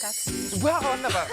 Как? Быһах онно бар.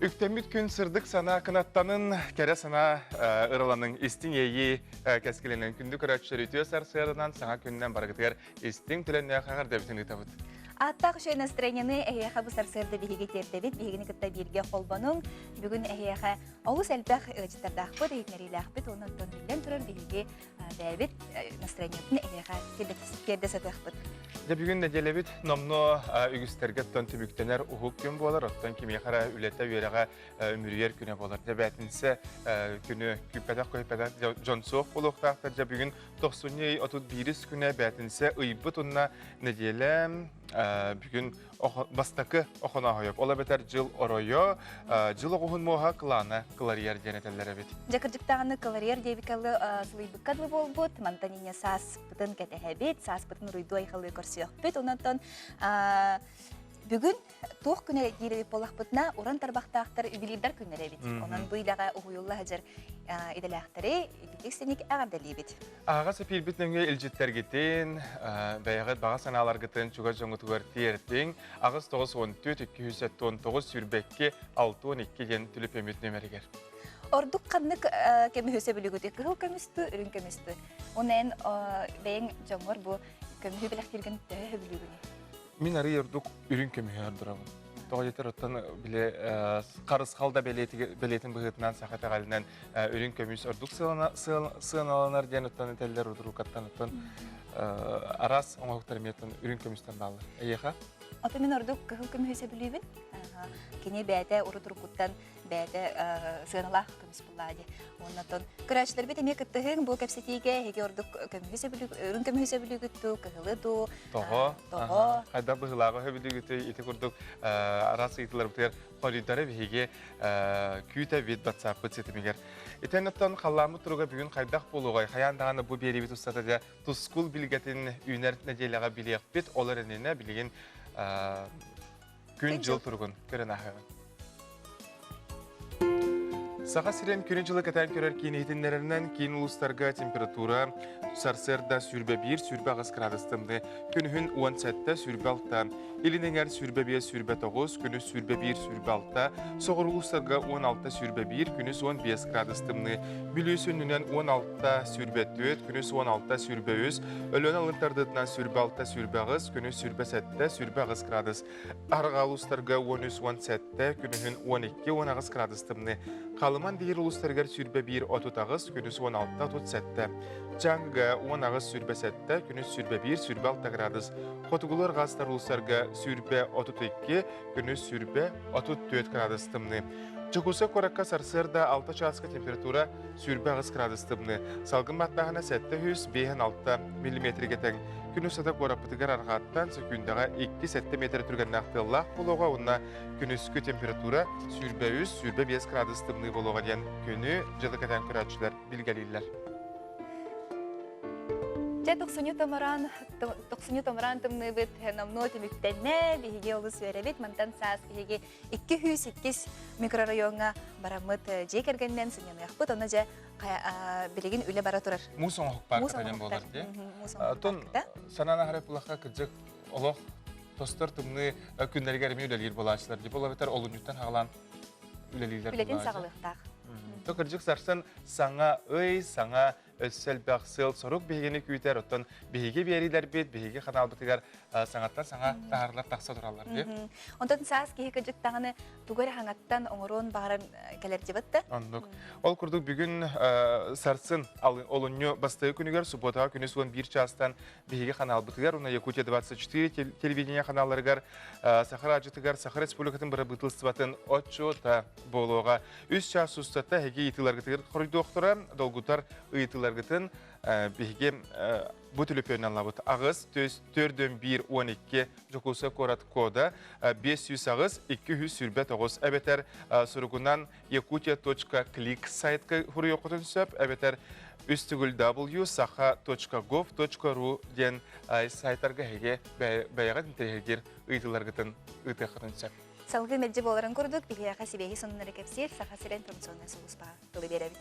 Үктэммит күн сырдык санаа кынаттанын, кэрэ санаа ыраланын истиҥ иэйии кэскилинэн күндү көрөөччүлэр үтүө сарсыарданан саҥа күнүнэн барыгытыгар истиҥ түлэннээх эҕэрдэбитин ыытабыт. Ааттаах үчүгэй настроениены эһиэхэ бу сарсыарда биһиги тиэрдэбит, биһигини кытта бииргэ холбонуҥ. Бүгүн эһиэхэ олус элбэх ыалдьыттардаахпыт, иһитиннэриилээхпит уонна оттон биллэн турар биһиги бэйэбит настроениебытын эһиэхэ тиэрдэ сатыахпыт. Дьэ бүгүн нэдиэлэбит номнуо үгүстэргэ оттон түмүктэнэр уһук күн буолар, оттон кимиэхэ эрэ үлэтэ үөрэҕэ үмүрүйэр күнэ буолар. Дьэ бээтинсэ күнү күүппэтэх көһүппэтэх дьон суох буолуохтаахтар. Дьэ бүгүн тохсунньу ый 31 күнэ бээтинсэ ыйбыт уонна нэдиэлэ бүгүн бастакы Охонооһойоп, ол эбэтэр дьыл оройо, дьыл оҕуһун муоһа кылаана кыларыйар диэн этэллэр эбит. Дьэ кырдьыктааҕыны кыларыйар диэбиккэ сылыйбыкка дылы буолбут, мантан инньэ сааспытын кэтэһэбит, сааспытын уруйдуу айхалыы көрсүөхпүт. Онон бүгүн туох күнэ диир эбит буоллахпытына, уран тарбахтаахтар ювелирдар күннэрэ эбит. Онон бу идэҕэ уһуйулла сылдьар идэлээхтэри ититик синик эҕэрдэлиибит. Аһаҕас эпиирбит нөҥүө илдьиттэргитин, бэйэҕит баҕа санааларгытын чугас дьоҥҥутугар тиэртиҥ. 8 94 279 22 62 диэн түлүпүөммүт нүөмэригэр. Ордук ханнык көмүһү сөбүлүүгүтүй? Кыһыл көмүстүү, үрүҥ көмүстүү? Уонна эн бэйэҥ дьоҥҥор бу көмүһү бэлэхтииргин төһө сөбүлүүгүнүй? Мин арый ордук үрүҥ көмүһү ордоробун. Тоҕо диэтэр оттон били харысхал да бэлиэтин быһыытынан саха итэҕэлинэн үрүҥ көмүс ордук сыаналанар диэн оттон этэллэр удурукаттан оттон араас оҥоһуктар эмиэ оттон үрүҥ көмүстэн бааллар. Эйиэхэ? Ото мин ордук кыһыл көмүһү сөбүлүүбүн. Кини бэйэтэ урут уруккуттан бэйэтэ сыаналаах көмүс буллаа дии. Уонна көрөөччүлэрбит эмиэ кыттыһыҥ бу кэпсэтиигэ эһиги ордук көмүһү сөбүлүү үрүҥ көмүһү сөбүлүүгүт дуу, кыһылы дуу, Тоҕо? Тоҕо? Хайдах быһыылааҕы сөбүлүүгүтүй? Ити курдук араас ыйытыыларбытыгар хоруйдары биһиги күүтэбит батсааппыт ситимигэр. Итэн оттон халлааммыт туруга бүгүн хайдах буолуоҕай? Хайаан даҕаны бу биэриибит устата дьэ тускул билгэтин үүнэр нэдиэлэҕэ билиэхпит. Ол эрэнинэ билигин күн-дьыл туругун көрөн ааһыаҕыҥ. Саха сирин күнү-дьылы кэтээн көрөр киин иһитиннэрэринэн киин улуустарга температура сарсыарда 21-28 градус тымныы, күнүһүн 17-26, илин эҥэр 25-29, күнүс 21-26, соҕуруу улуустарга 16-21, күнүс 15 градус тымныы, Бүлүү сүнньүнэн 16-24, күнүс 16-23, Өлөөн алын тардыытынан 26-28, күнүс 27-28 градус, Арҕаа улуустарга 13-17, күнүһүн 12-18 градус тымныы. Халыман диир улуустарыгар 21-38, күнүс 16-37. Чаҥга 18-27, күнүс 21-26 градус. Хотугулуу арҕаастар улуустарга 20-32, күнүс 20-34 градус тымныы. Дьокуускай куоракка сарсыарда 6 чааска температура 28 градус тымныы. Салгын баттааһына 756 миллиметргэ тэҥ. Күн устата куораппытыгар арҕааттан сөкүүндэҕэ 2-7 метр түргэннээх тыаллаах буолуоҕа уонна күнүскү температура 23-25 градус тымныы буолуоҕа диэн күнү дьылы кэтээн көрөөччүлэр билгэлииллэр. Дьэ, тохсунньу томороон, тохсунньу томороон тымныыбыт номнуо түмүктэннэ. Биһиги олус үөрэбит. Мантан саас биһиги 202 микрорайоҥҥа бараммыт дьиэ кэргэнинэн сынньаныахпыт. Онно дьэ билигин үлэ бара турар. Муус оҥоһук паарката диэн буолар дии. Оттон санаан аһара булахха кырдьык олох тостор тымныы күннэригэр эмиэ үлэлиир буолааччылар дии. Бұл эбэтэр олунньуттан хаҕалаан үлэлииллэр Үлэтин саҕалыахтаах. То кырдьык сарсын саҥа ый, саҥа өссө элбэх сыал-сорук биһигини күүтэр. Оттон биһиги биэриилэрбит, биһиги ханаалбытыгар саҥаттан саҥа таһаарылар тахса тураллар дии. Онтон саас киһи кырдьык даҕаны тугу эрэ хаҥаттан оҥоруон баҕаран кэлэр дьыбыт да. Оннук. Ол курдук бүгүн сарсын олунньу бастакы күнүгэр субботаҕа күнүс 11 чаастан биһиги ханаалбытыгар уонна Якутия 24 телевидение ханаалларыгар Саха радиотыгар Саха Республикатын бырабыыталыстыбатын отчуота буолуоҕа. Үс чаас устата эһиги ыйытыыларгытыгар хоруйдуохтара, долгутар ыйытыыларгытын биһиги бу төлөпүөнүнэн ылабыт. Аҕыс, төрдүөн биир, 12 Дьокуускай куорат кода 508 229 эбэтэр суругунан yakutia.click сайтка суруйуоххутун сөп эбэтэр үс төгүл w саха.gov.ru диэн сайтарга эһиги бэйэҕит интэриэһиргиир ыйытыыларгытын ыытыаххытын сөп. Салгыы мэлдьи буоларын курдук, биһиэхэ сибиэһи сонуннары кэпсиир Саха сирин информационнай сулууспаҕа тылы биэрэбит.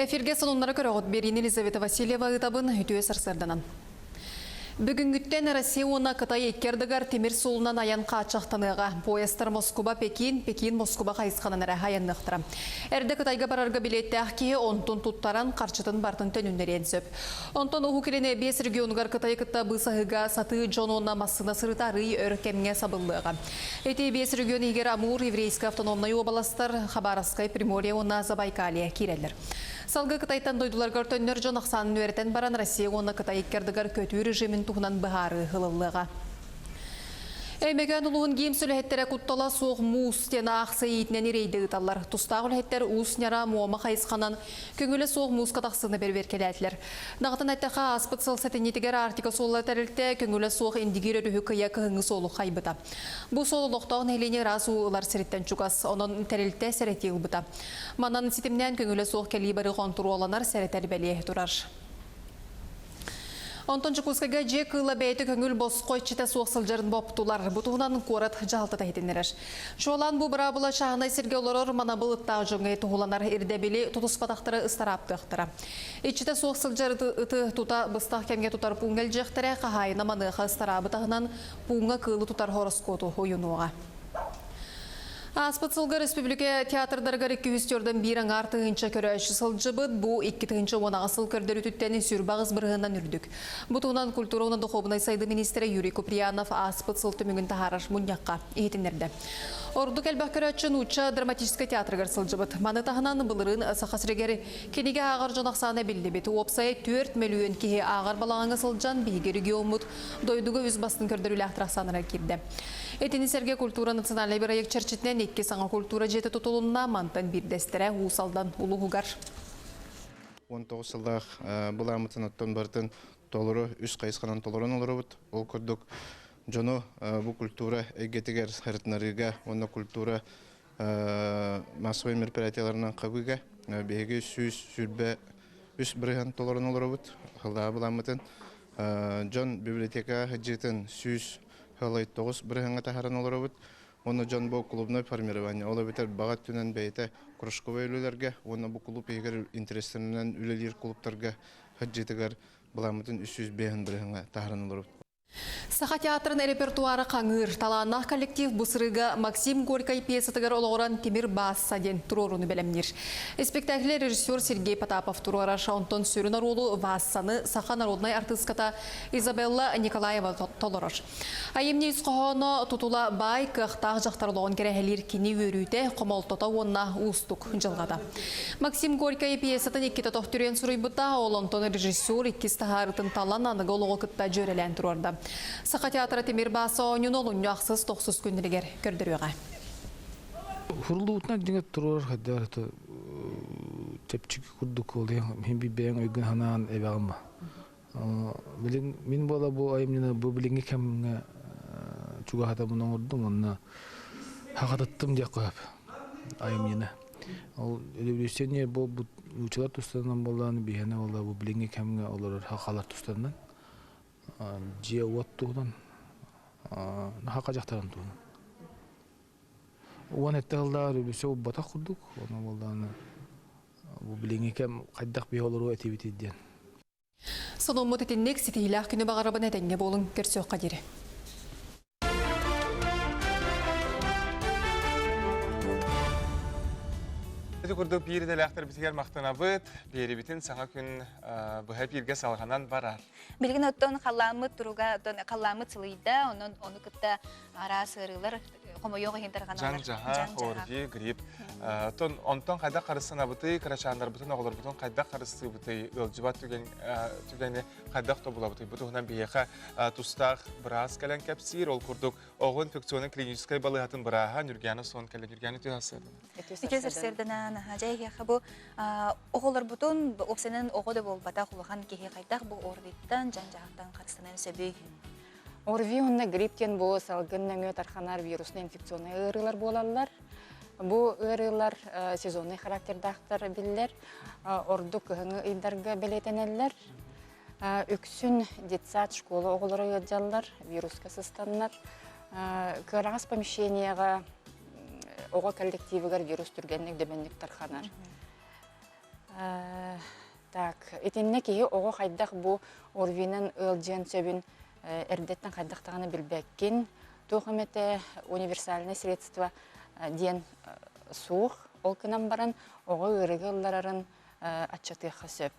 Эфиргэ сонуннары көрөҕүт. Биэриини Елизавета Васильева ыытабын. Үтүө сарсыарданан. Бүгүҥҥүттэн Россия уонна Кытай икки ардыгар тимир суолунан айан хааччахтаныаҕа. Поезтар Москуба-Пекин, Пекин-Москуба хайысханан эрэ айанныахтара. Эрдэ Кытайга барарга билиэттээх киһи онтун туттаран, харчытын барытын төнүннэриэн сөп. Онтон Уһук Илин биэс регионугар Кытайы кытта быысаһыыга сатыы дьон уонна массыына сырыыта арыый өр кэмҥэ сабыллыаҕа. Ити биэс регион иһигэр Амур, Еврейскэй автономнай уобаластар, Хабаровскай, Приморье уонна Забайкалье киирэллэр. Салгыы Кытайтан дойдуларыгар төннөр дьон ахсаанын үөрэтэн баран Россия уонна Кытай икки ардыгар көтүү режимин туһунан быһаарыы ылыллыаҕа. Өймөкөөн улууһун ГИМС үлэһиттэрэ куттала суох муус диэн аахсыйа иитинэн рейди ыыталлар. Тустаах үлэһиттэр Уус Ньара, Муома хайысханан көҥүлэ суох мууска тахсыыны бэрэбиэркэлээтилэр. Даҕатан эттэххэ, ааспыт сыл сэтинньитигэр Арктика суола тэрилтэ көҥүлэ суох Индигир өрүһү кыйа кыһыҥҥы суолу хайбыта. Бу суол олохтоох нэһилиэнньэ ыраас уу ылар сириттэн чугас, онон тэрилтэ сэрэтии ылбыта. Манан ситимнээн көҥүлэ суох кэлии бары хонтуруолланар сэрэтэр бэлиэ турар. Онтон Дьокуускайга дьиэ кыыла бэйэтэ көҥүл босхо иччитэ суох сылдьарын боптулар. Бу туһунан куорат дьаһалтата иһитиннэрэр. Чуолаан бу быраабыла чааһынай сиргэ олорор манабыл ыттаах дьоҥҥо туһуланар ирдэбили тутуспатахтары ыстарааптыахтара. Иччитэ суох сылдьар ыты тута быстах кэмҥэ тутар пууҥҥа илдьиэхтэрэ, хаһаайына маныаха ыстараабы таһынан пууҥҥа кыылы тутар ороскуоту уйунуоҕа. Ааспыт сылга республика театрдарыгар 200 биир аҥаар тыһыынча көрөөччү сылдьыбыт. Бу 2018 сыл көрдөрүүтүттэн 28 бырыһыанынан үрдүк. Бу туһунан культура уонна духуобунай сайдыы министрэ Юрий Куприянов ааспыт сыл түмүгүн таһаарар мунньахха иһитиннэрдэ. Ордук элбэх көрөөччү нуучча драматическай театрыгар сылдьыбыт. Маны таһынан былырыын Саха сиригэр кинигэ ааҕар дьон ахсаана биллибит. Уопсайа 4 мөлүйүөн киһи ааҕар балаҕаҥҥа сылдьан биһиги региоммут дойдуга үс бастыҥ көрдөрүүлээх ахсааннара киирдэ. Итини сэргэ культура национальнай бырайыак чэрчитинэн икки саҥа культура дьиэтэ тутулунна, мантан биирдэстэрэ Уус Алдан улууһугар. 19 сыллаах былааммытын оттон барытын толору үс хайысханан толорон олоробут. Ол курдук дьону бу культура эйгэтигэр сырытынарыыга уонна культура массовай мероприятияларынан хабыыга биһиги 123 бырыһан толорон олоробут. Хыллаа былааммытын Дьон библиотека сылдьыытын 109 бырыһыаҥҥа таһааран олоробут. Уонна дьон бу клубное формирование, ол эбэтэр баҕа өттүнэн бэйэтэ кружковай үлэлэргэ уонна бу клуб иһигэр интэриэстэринэн үлэлиир клубтарга сылдьыытыгар былааммытын 305 бырыһыаҥҥа таһааран олоробут. Саха театрын репертуара хаҥыыр. Талааннаах коллектив бу сырыыга Максим Горькай пьесатыгар олоҕуран Тимир Баасса диэн туруорууну бэлэмниир. Испэктээкили режиссер Сергей Потапов туруорар. Онтон сүрүн оруолу Вассаны саха народнай артыыската Изабелла Николаева толорор. Айымньы ис хоһооно тутула баай кыахтаах дьахтар олоҕун кэрэһэлиир кини үөрүүтэ, хомолтото уонна уустук дьылҕата. Максим Горькай пьесатын иккитэ тохтүрүйэн суруйбута, ол онтон режиссер иккис таһаарытын талан аныгы олоҕу кытта дьүөрэлээн туруорда. Саха театра Тимир Бааса оонньууну олунньу ахсыс тохсус күннэригэр көрдөрүөҕэ. Хурулуутунан дьиҥэ туруорар хайдах эрэ чэпчэки курдук ол иһин бэйэҥ өйгүн санаан эбэҕин Билин мин буола бу айымньыны бу билиҥҥи кэмҥэ чугаһатабын оҥордум уонна хахатыттым диэххэ сөп айымньыны. Ол революционер буолбут нууччалар тустарынан буоллаҕына биһиэнэ буолла бу билиҥҥи кэмҥэ олорор хахалар тустарынан дьиэ-уот туһунан хаха дьахтарын туһунан. Уон эттэ сыллааҕы революция буолбатах курдук, ону буоллаҕына бу билиҥҥи кэм хайдах биһи олоруо этибитий диэн. Сонуммут итинник ситиһиилээх күнү баҕарабын этэҥҥэ буолуҥ, көрсүөххэ диэри. Ити курдук биир идэлээхтэрбитигэр махтанабыт. Биэрибитин саҥа күн быһа эпииргэ салҕанан барар. Билигин оттон халлааммыт туруга, оттон халлааммыт сылыйда, онон ону кытта араас ыарыылар хомойуох иһин тарҕаналлар. Дьаҥ-дьаһах, ОРВИ, грипп. Оттон онтон хайдах харыстанабытый, кырачааннарбытын, оҕолорбутун хайдах харыстыыбытый, ыалдьыбат түгэн, түгэни хайдах тобулабытый? Бу туһунан биһиэхэ тустаах быраас кэлэн кэпсиир. Ол курдук оҕо инфекционнай клиническай балыыһатын бырааһа Нюргяна Сон кэлэн Нюргяна үтүө сарсыарданан. Үтүө сарсыарданан, дьэ эһиэхэ бу оҕолорбутун уопсайынан оҕо да буолбатах улахан киһи хайдах бу ОРВИ-ттан, дьаҥ-дьаһахтан харыстанан сөбүй? ОРВИ уонна грипп диэн бу салгын нөҥүө тарханар вируснай инфекционнай ыарыылар буолаллар. Бу ыарыылар сезоннай характердаахтар биллэр, ордук кыһыҥҥы ыйдарга бэлиэтэнэллэр. Үксүн детсад, школа оҕолоро ыалдьаллар, вируска сыстаннар. Кыараҕас помещениеҕа оҕо коллективыгар вирус түргэнник дөбөннүк тарханар. Итиннэ киһи оҕо хайдах бу ОРВИ-нан ыалдьыан сөбүн эрдэттэн хайдах даҕаны билбэккин. Туох эмэтэ универсальное средство диэн суох. Ол гынан баран оҕо ыарыыга ылларарын аччатыахха сөп.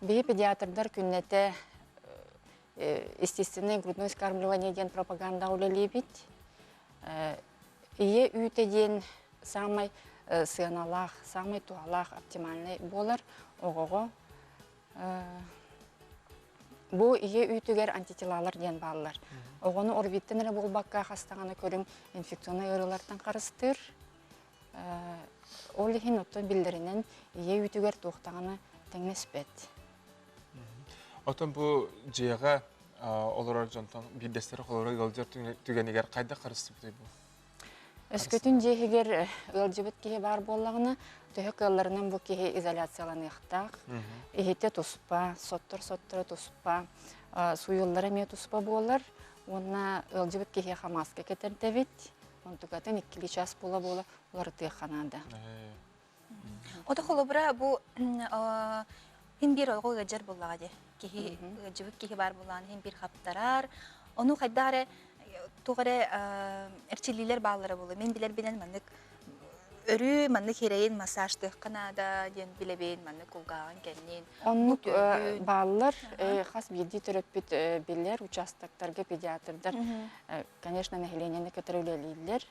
Биһи педиатрдар күннэтэ естественное грудное вскармливание диэн пропагандаҕа үлэлиибит. Ийэ үүтэ диэн саамай сыаналаах, саамай туһалаах, оптимальнай буолар оҕоҕо. Бу ийэ үүтүгэр антителалар диэн бааллар. Оҕону орбиттан эрэ буолбакка хас даҕаны көрүҥ инфекционнай ыарыылартан харыстыыр. Ол иһин оттон биллэринэн ийэ үүтүгэр туох даҕаны тэҥнэспэт. Оттон бу дьиэҕэ олорор дьонтон биирдэстэрэ холоро ыалдьар түгэнигэр хайдах харыстыбытай бу? Өскөтүн дьиэ иһигэр ыалдьыбыт киһи баар буоллаҕына, төһө кыалларынан бу киһи изоляцияланыахтаах. Иһитэ туспа, соттор-сотторо туспа, сууйуллара эмиэ туспа буолар. Уонна ыалдьыбыт киһиэхэ мааска кэтэрдэбит. Онтукатын иккилии час буола-буола уларытыахха наада. Ото холобура бу хин биир оҕо ыалдьар буоллаҕа дии. Киһи ыалдьыбыт киһи баар буоллаҕына хин биир хаптарар. Ону хайдах эрэ туох эрэ эрчиллиилэр бааллара буолуо. Мин билэрбинэн маннык өрүү маннык хирэйин массажтыахха наада диэн билэбин, маннык кулгааҕын кэннин. Оннук бааллар. Хас биирдии төрөппүт билэр, участоктарга педиатрдар, конечно, нэһилиэнньэни кытары үлэлииллэр.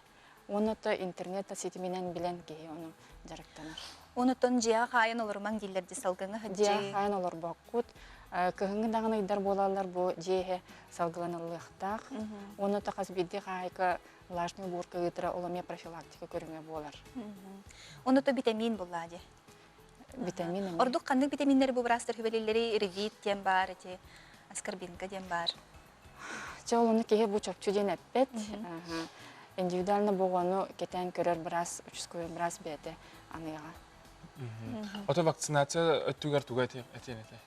Уонна то интернет ситиминэн билэн киһи ону дьарыктанар. Онутон дьиэҕэ хаайан олорумаҥ дииллэр дии салгыҥҥа сылдьыы. Дьиэҕэ хаайан олорбоккут. Кыһыҥҥы даҕаны ыйдар буолаллар бу дьиэ иһэ салгыланыллыахтаах. Уонна то хас биирдии хаһаайка влажный уборка ыытара ол эмиэ профилактика көрүҥэ буолар. Онно то витамин буллаа дии. Витамин эмиэ. Ордук ханнык витаминнэри бу быраастар сүбэлииллэрий? Ревит диэн баар, ити аскорбинка диэн баар. Чэ, ол ону киһи бу чопчу диэн эппэт. Индивидуально бу оҕону кэтээн көрөр быраас, участковый быраас бэйэтэ аныаҕа. Ото вакцинация өттүгэр тугу этиэн этэй?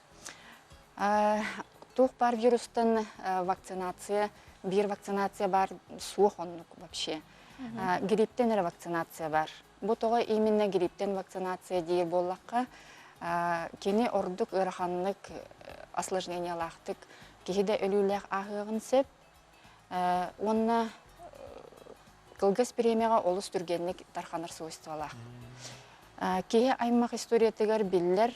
Туох баар вирустан вакцинация, биир вакцинация бар суох оннук вообще. Грипптен эрэ вакцинация бар. Бу тоҕо именно грипптен вакцинация диир буоллахха, кини ордук ыараханнык осложнениялаахтык киһи да өлүүлээх ааһыаҕын сөп. Уонна кылгас бириэмэҕэ олус түргэнник тарханар свойстволаах. Киһи аймах историятыгар биллэр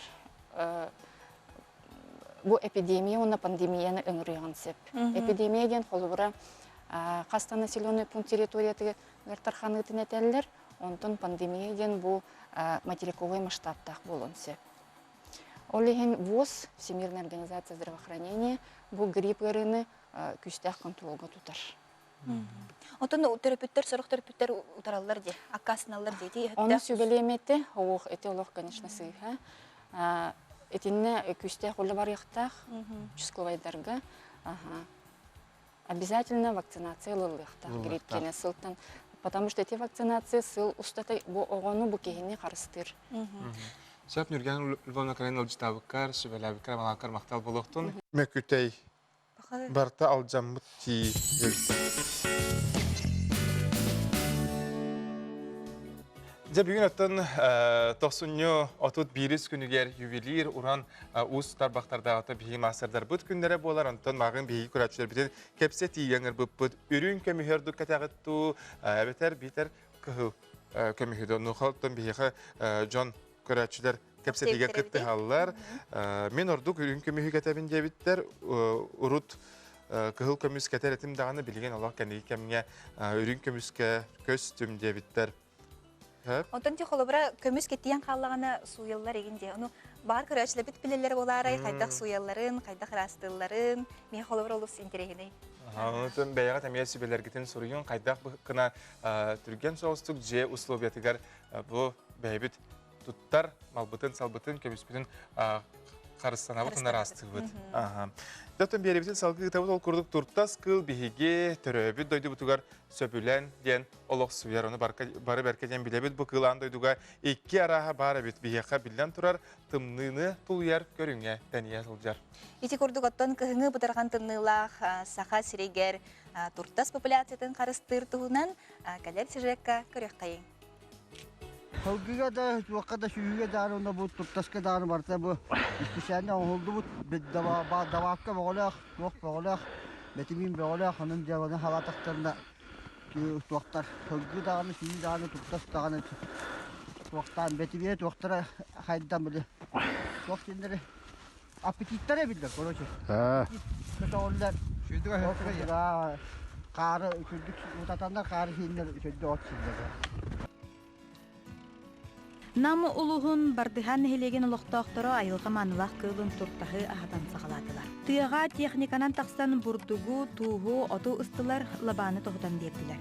бу эпидемия уонна пандемияны ыҥырыаҕын сөп. Эпидемия диэн холобура хас да населенный пункт территориятыгар тарханыытын этэллэр, онтон пандемия диэн бу материковай масштабтаах буолуон сөп. Ол иһин ВОЗ, Всемирная организация здравоохранения, бу грипп ыарыыны күүстээх контролга тутар. Отон төрөппүттэр, сорох төрөппүттэр утараллар дии, аккаастаналлар дии. Ону сүбэлиэм этэ, ох, ити олох, конечно, сыыһа. Итиннэ күүстээх үлэ барыахтаах участковайдарга. Обязательно вакцинация ылыллыахтаах грипп сылтан, потому что эти вакцинация сыл устата бу оҕону, бу киһини харыстыыр. Сөп Нүргэн Львовна Карина Ылдьытаабыккар, сүбэлээбиккэр, малааккар махтал буолуохтун. Мөкүтэй барыта алдьаммыт тии Дьэ бүгүн оттон тохсунньу 31 күнүгэр ювелир уран уус тарбахтардааҕыта биһиги маастардарбыт күннэрэ буолар. Онтон мааҕын биһиги көрөөччүлэрбитин кэпсэтиигэ ыҥырбыппыт. Үрүҥ көмүһү ордук кэтэҕит дуу, эбэтэр биитэр кыһыл көмүһү дуу. Онуоха оттон биһиэхэ дьон көрөөччүлэр кэпсэтиигэ кыттыһаллар. Мин ордук үрүҥ көмүһү кэтэбин диэбиттэр. Урут кыһыл көмүс кэтэр этим даҕаны билигин олох кэнники кэмҥэ үрүҥ көмүскэ көстүм диэбиттэр. Онтон ти холобура көмүс кэтиэн хааллаҕына сууйаллар игин дии. Ону баар көрөөччүлэрбит билэллэр буолаарай, хайдах сууйалларын, хайдах ыраастыылларын. Миэхэ холобура олус интэриэһинэй. Онтон бэйэҕит эмиэ сүбэлэргитин суруйуҥ, хайдах гына түргэн соҕустук дьиэ условиятыгар бу бэйэбит туттар малбытын-салбытын, көмүспүтүн харыстанабыт уонна ыраастыыбыт. Дьэ, биэрэбитин салгыы ыытабыт ол курдук туртас кыыл биһиги төрөөбүт дойдубутугар сөбүлэн диэн олохсуйар. Ону бары бэркэ диэн билэбит бу кыыл аан дойдуга икки арааһа баар эбит. Биһиэхэ биллэн турар тымныыны тулуйар көрүҥэ тэнийэ сылдьар. Ити курдук оттон кыһыҥҥы бытарҕан тымныылаах Саха сиригэр туртас популяциятын харыстыыр туһунан кэлэр сюжекка көрүөххэйиҥ. Сылгыга да, туохха да, сүһүгэ даҕаны уонна бу туртаска даҕаны барыта бу исписээлинэ оҥоһуллубут добавка бөҕөлөөх, туох бөҕөлөөх, бэтимиин бөҕөлөөх, онон дьэ ону халаатахтарына туохтар сылгы даҕаны, сүһү даҕаны, туртас даҕаны туохтаан бэтимиэ туохтара хайдан били туох диэннэри аппетиттара эбиллэр, короче. Көтөҕүллэр. Хаары үчүгдүк утатаннар хаары сииннэр үчүгдүк от сииллэр. Нам улууһун Бардыһаан нэһилиэгин олохтоохторо айылҕа маанылаах кыылын туртаһы аһатан саҕалаатылар. Тыаҕа техниканан тахсан бурдугу, тууһу, оту ыстылар, лабааны тоһутан биэрдилэр.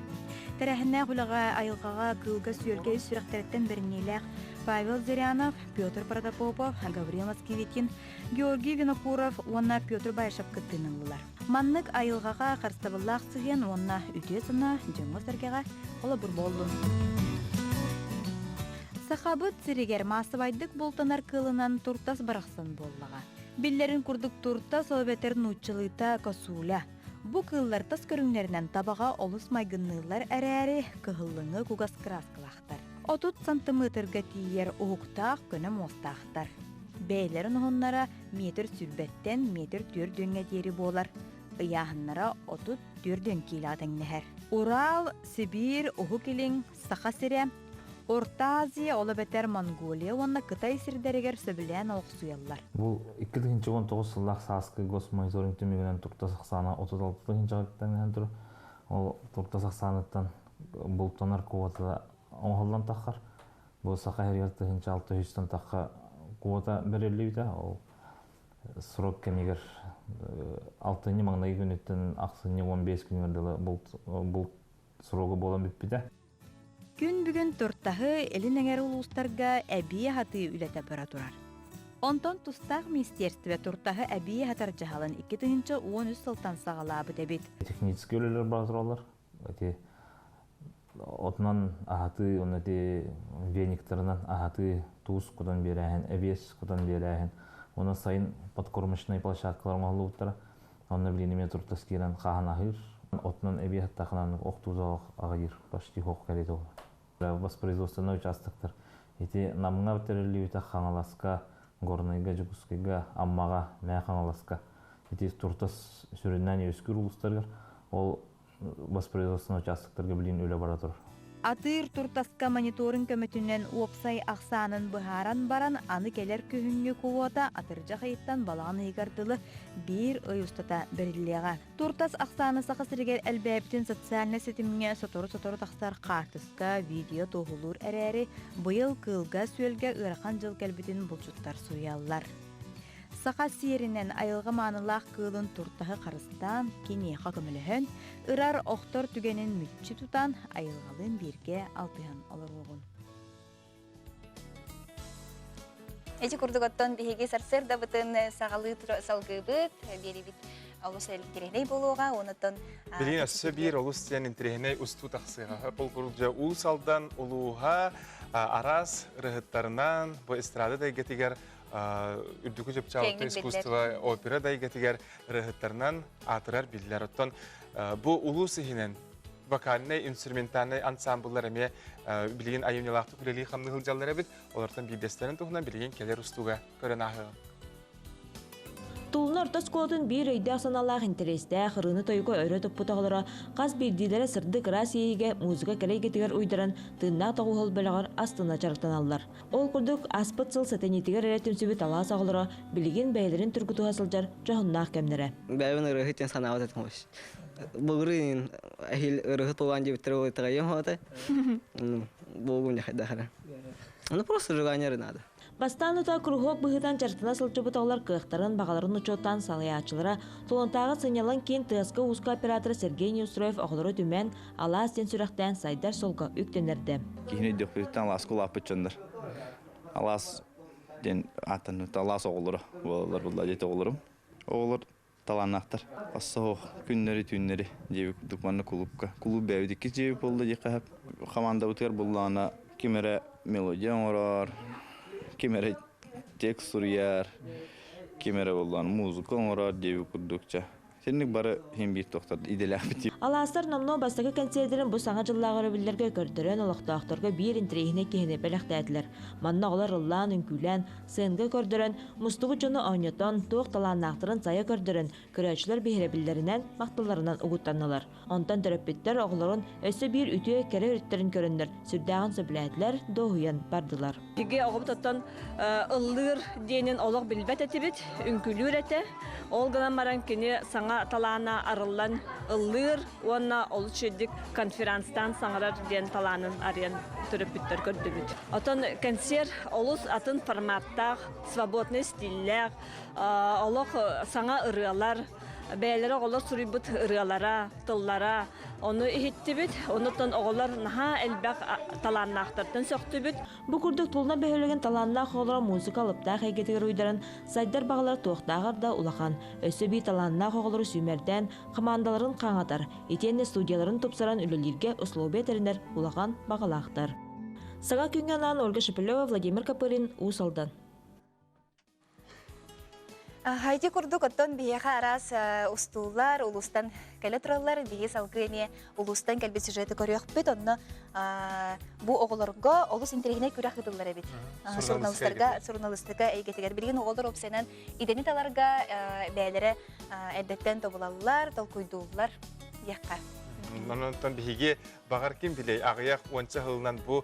Тэрээһиннээх үлэҕэ айылҕаҕа кыылга-сүөлгэ ис сүрэхтэриттэн бэриниилээх Павел Зырянов, Петр Протопопов, Гаврил Москвитин, Георгий Винокуров уонна Петр Баишев кыттыыны ыллылар. Маннык айылҕаҕа харыстабыллаах сыһыан уонна үтүө санаа дьоҥҥо-сэргэҕэ холобур буоллун. Сахабыт сиригэр маассабайдык бултанар кыылынан туртас барахсан буоллаҕа. Биллэрин курдук туртас ол эбэтэр нууччалыыта косуля. Бу кыыллар тас көрүҥнэринэн табаҕа олус майгынныыллар эрээри, кыһыллыҥы кугас кырааскалаахтар. 30 сантымыытырга тиийэр уһуктаах көнө муостаахтар. Бэйэлэрин уһуннара метр сүүрбэттэн метр түөрдүөҥҥэ диэри буолар. Ыйааһыннара 34 киилэҕэ тэҥнэһэр. Урал, Сибиир, Уһук Илин, Саха сирэ, Орто Азия, ол эбэтэр Монголия уонна Кытай сирдэригэр сөбүлээн олохсуйаллар. Бу 2019 сыллаах сааскы госмониторинг түмүгүнэн туртас ахсаана 36 тыһыынчаҕа тэҥнэһэн турар. Ол туртас ахсааныттан бултанар квота оҥоһуллан таххар. Бу Саха сиригэр 1600 тахха квота бэриллибитэ. Ол срок кэмигэр алтынньы маҥнайгы күнүттэн ахсынньы 15 күнүгэр дылы булт срога буолан бүппүтэ. Күн бүгүн Туртаһы илин эҥэр улуустарга эбии аһатыы үлэтэ бара турар. Онтон тустаах министиэристибэ Туртаһы эбии аһатар дьаһалын 2013 сылтан саҕалаабыт эбит. Техническэй үлэлэр бара тураллар. Ити отунан аһатыы, уонна ити вениктарынан аһатыы, туус кутан биэрээһин, эбиэс кутан биэрээһин, уонна сайын подкормочнай площадкалар оҥоһуллубуттара. Онно билигин эмиэ туртас киирэн хааһын аһыыр. Отунан эбиэс аттахынан охтуузаҕа аҕыйыыр, почти хоох кэриэтэ буолар. Воспроизводственнай участоктар ити Намҥа тэриллибитэ Хаҥаласка, Горнайга, Дьокуускайга, Аммаҕа, Мэҥэ Хаҥаласка ити туртас сүрүннээн үөскүүр улуустарыгар ол воспроизводственнай участоктарга билигин үлэ бара турар. Атыыр туртаска мониторинг көмөтүнэн уопсай ахсаанын быһааран баран, аны кэлэр күһүҥҥү квота атырдьах ыйыттан балаҕан ыйыгар дылы биир ый устата бэриллиэҕэ. Туртас ахсаана Саха сиригэр элбээбитин социальнай ситимҥэ сотору-сотору тахсар хаартыска, видео туоһулуур эрээри, быйыл кыылга-сүөлгэ ыарахан дьыл кэлбитин булчуттар суруйаллар. Саха сиэринэн айылҕа маанылаах кыылын туртаһы харыстаан, киниэхэ көмөлөһөн, ырар охтор түгэнин мүччү тутан, айылҕалыын бииргэ алтыһан олоруоҕун. Ити курдук оттон биһиги сарсыардабытын саҕалыы салгыыбыт, биэрибит олус интэриэһинэй буолуоҕа, онуттан Билигин өссө биир олус диэн интэриэһинэй устуу тахсыаҕа. Бұл курдук дьэ Уус Алдан улууһа араас ырыһыттарынан бу эстрада да эйгэтигэр үрдүкү чыпчаалта искусство опера да эйгэтигэр ырыһыттарынан аатырар биллэр. Оттон бу улуус иһинэн вокальнай, инструментальнай ансамбллар эмиэ билигин айымньылаахтык үлэлии хамныы сылдьаллар эбит. Олортон биирдэстэрин туһунан билигин кэлэр устууга көрөн ааһыаҕым. Тулуна орто оскуолатын биир өйдөөх-санаалаах интэриэстээх, ырыаны-тойугу өрө туппут оҕолоро хас биирдиилэрэ сырдык ыраас иэйиигэ музыка кэрэ эйгэтигэр уйдаран тыыннаах доҕуһуол бөлөҕөр астына дьарыктаналлар. Ол курдук, ааспыт сыл сэтинньитигэр эрэ түмсүбүт алаас оҕолоро билигин бэйэлэрин тургутуһа сылдьар дьоһуннаах кэмнэрэ. Бэйэбин ырыаһыт диэн санаабат этим вообще. Былырыын эһиил ырыаһыт буолан диэбиттэрэ ол итэҕэйиэм хоото. Буолгум дьахайдахара. Ну просто желание надо. Бастаан утаа куруһуок быһыытынан дьарыктана сылдьыбыт оҕолор кыахтарын, баҕаларын учуоттаан салайааччылара Тулунтааҕы сынньалаҥ киин тыаска-ууска оператора Сергей Неустроев оҕолору түмэн, алаас диэн сүрэхтээн сайдар суолга үктэнэрдэ. Киһини өйдүөхпүтүттэн алааска улааппыт дьоннор. Алаас диэн ааттанар алаас оҕолоро буолаллар булла диэти оҕолорум. Оҕолор талааннаахтар. Оссоһуох күннэри-түүннэри диэбит курдук манна кулуупка. Кулууп бэйэбит иккис дьиэбит буолла диэххэ сөп. Хамаандабытыгар буллаҕына ким эрэ мелодия оҥорор, ким эрэ текст суруйар, ким эрэ буллаҕына музыка оҥорор диэбит курдук чэ. Синник бары хин биир тохтор иделээхпит. Алаастар номнуо бастакы кэнсиэрдэрин бу саҥа дьыллааҕы өрөбүллэргэ көрдөрөн олохтоохторго биир интэриэһинэй киһини бэлэхтээтилэр. Манна оҕолор ыллаан, үҥкүүлээн, сценка көрдөрөн, мустубут дьону оонньотон, туох талааннаахтарын сайа көрдөрөн, көрөөччүлэр биһирэбиллэринэн, махталларынан угуттаннылар. Онтон төрөппүттэр оҕолорун өссө биир үтүө, кэрэ өрүттэрин көрөннөр сүрдээҕин сөбүлээтилэр, дуоһуйан бардылар. Биһиги оҕобут оттон ыллыыр диэнин олох билбэт этибит, үҥкүүлүүр этэ. Ол гынан баран кини саҥа талаана арыллан ыллыыр уонна олус үчүгэйдик конференцтаан саҥарар диэн талаанын арыйан төрөппүттэр көрдүбүт. Оттон кэнсиэр олус атын форматтаах, свободный стиллээх, олох саҥа ырыалар, бэйэлэрэ оҕолор суруйбут ырыалара, тыллара, ону иһиттибит. Онуттан оҕолор наһаа элбэх талааннаахтартан сөхтүбүт. Бу курдук Тулуна бөһүөлэгин талааннаах оҕолоро музыка алыптаах эйгэтигэр уйдаран, сайдар баҕалара туохтааҕар да улахан. Өссө биир талааннаах оҕолору сүүмэрдээн, хамаандаларын хаҥатар, итиэннэ студияларын тупсаран үлэлииргэ условия тэринэр улахан баҕалаахтар. Саҥа күҥҥэ анаан Ольга Шепелева, Владимир Копырин, Уус Алдан. Хайди курдук оттон биһиэхэ араас устуулар улуустан кэлэ тураллар. Биһи салгыы эмиэ улуустан кэлбит сюжеты көрүөхпүт. Онно бу оҕолорго олус интэриэһинэй күрэх ыытыллар эбит. Суруналыстарга, суруналыстыка эйгэтигэр. Билигин оҕолор опсайынан идэни таларга бэйэлэрэ эрдэттэн тобулаллар, толкуйдууллар диэххэ. Онон биһиги баҕар ким билей аҕыйах уонча сылынан бу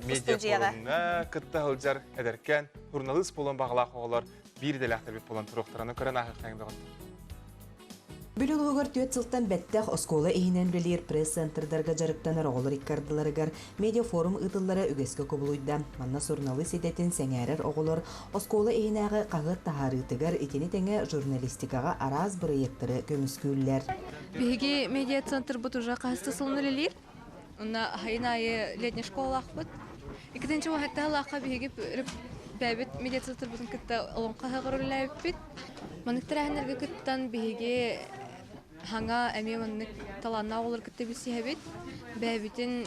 медиа форумҥа кытта сылдьар эдэркээн журналист буолан баҕалаах оҕолор биир идэлээхтэрбит буолан туруохтараны көрөн ааһыахтаах доҕоттор. Бүлүү улууһугар түөрт сылтан бэттэх оскуола иһинэн үлэлиир пресс-центрдарга дьарыктанар оҕолор иккардыларыгар медиафорум ыытыллара үгэскэ кубулуйда. Манна суруналыыс идэтин сэҥээрэр оҕолор оскуола иһинээҕи хаһыат таһаарыытыгар итини тэҥэ журналистикаҕа араас бырайыактары көмүскүүллэр. Биһиги медиа-центрбыт уже хаһыс да сылын үлэлиир. Онно сайын аайы летний школалаахпыт. Иккитинчи уһаттаалаахха биһиги бэйэбит медиацентрбытын кытта олоҥхо ыһыаҕар үлэлээбиппит. Маннык тэрээһиннэргэ кыттан биһиги хаҥа эмиэ маннык талааннаах оҕолору кытта билсиһэбит. Бэйэбитин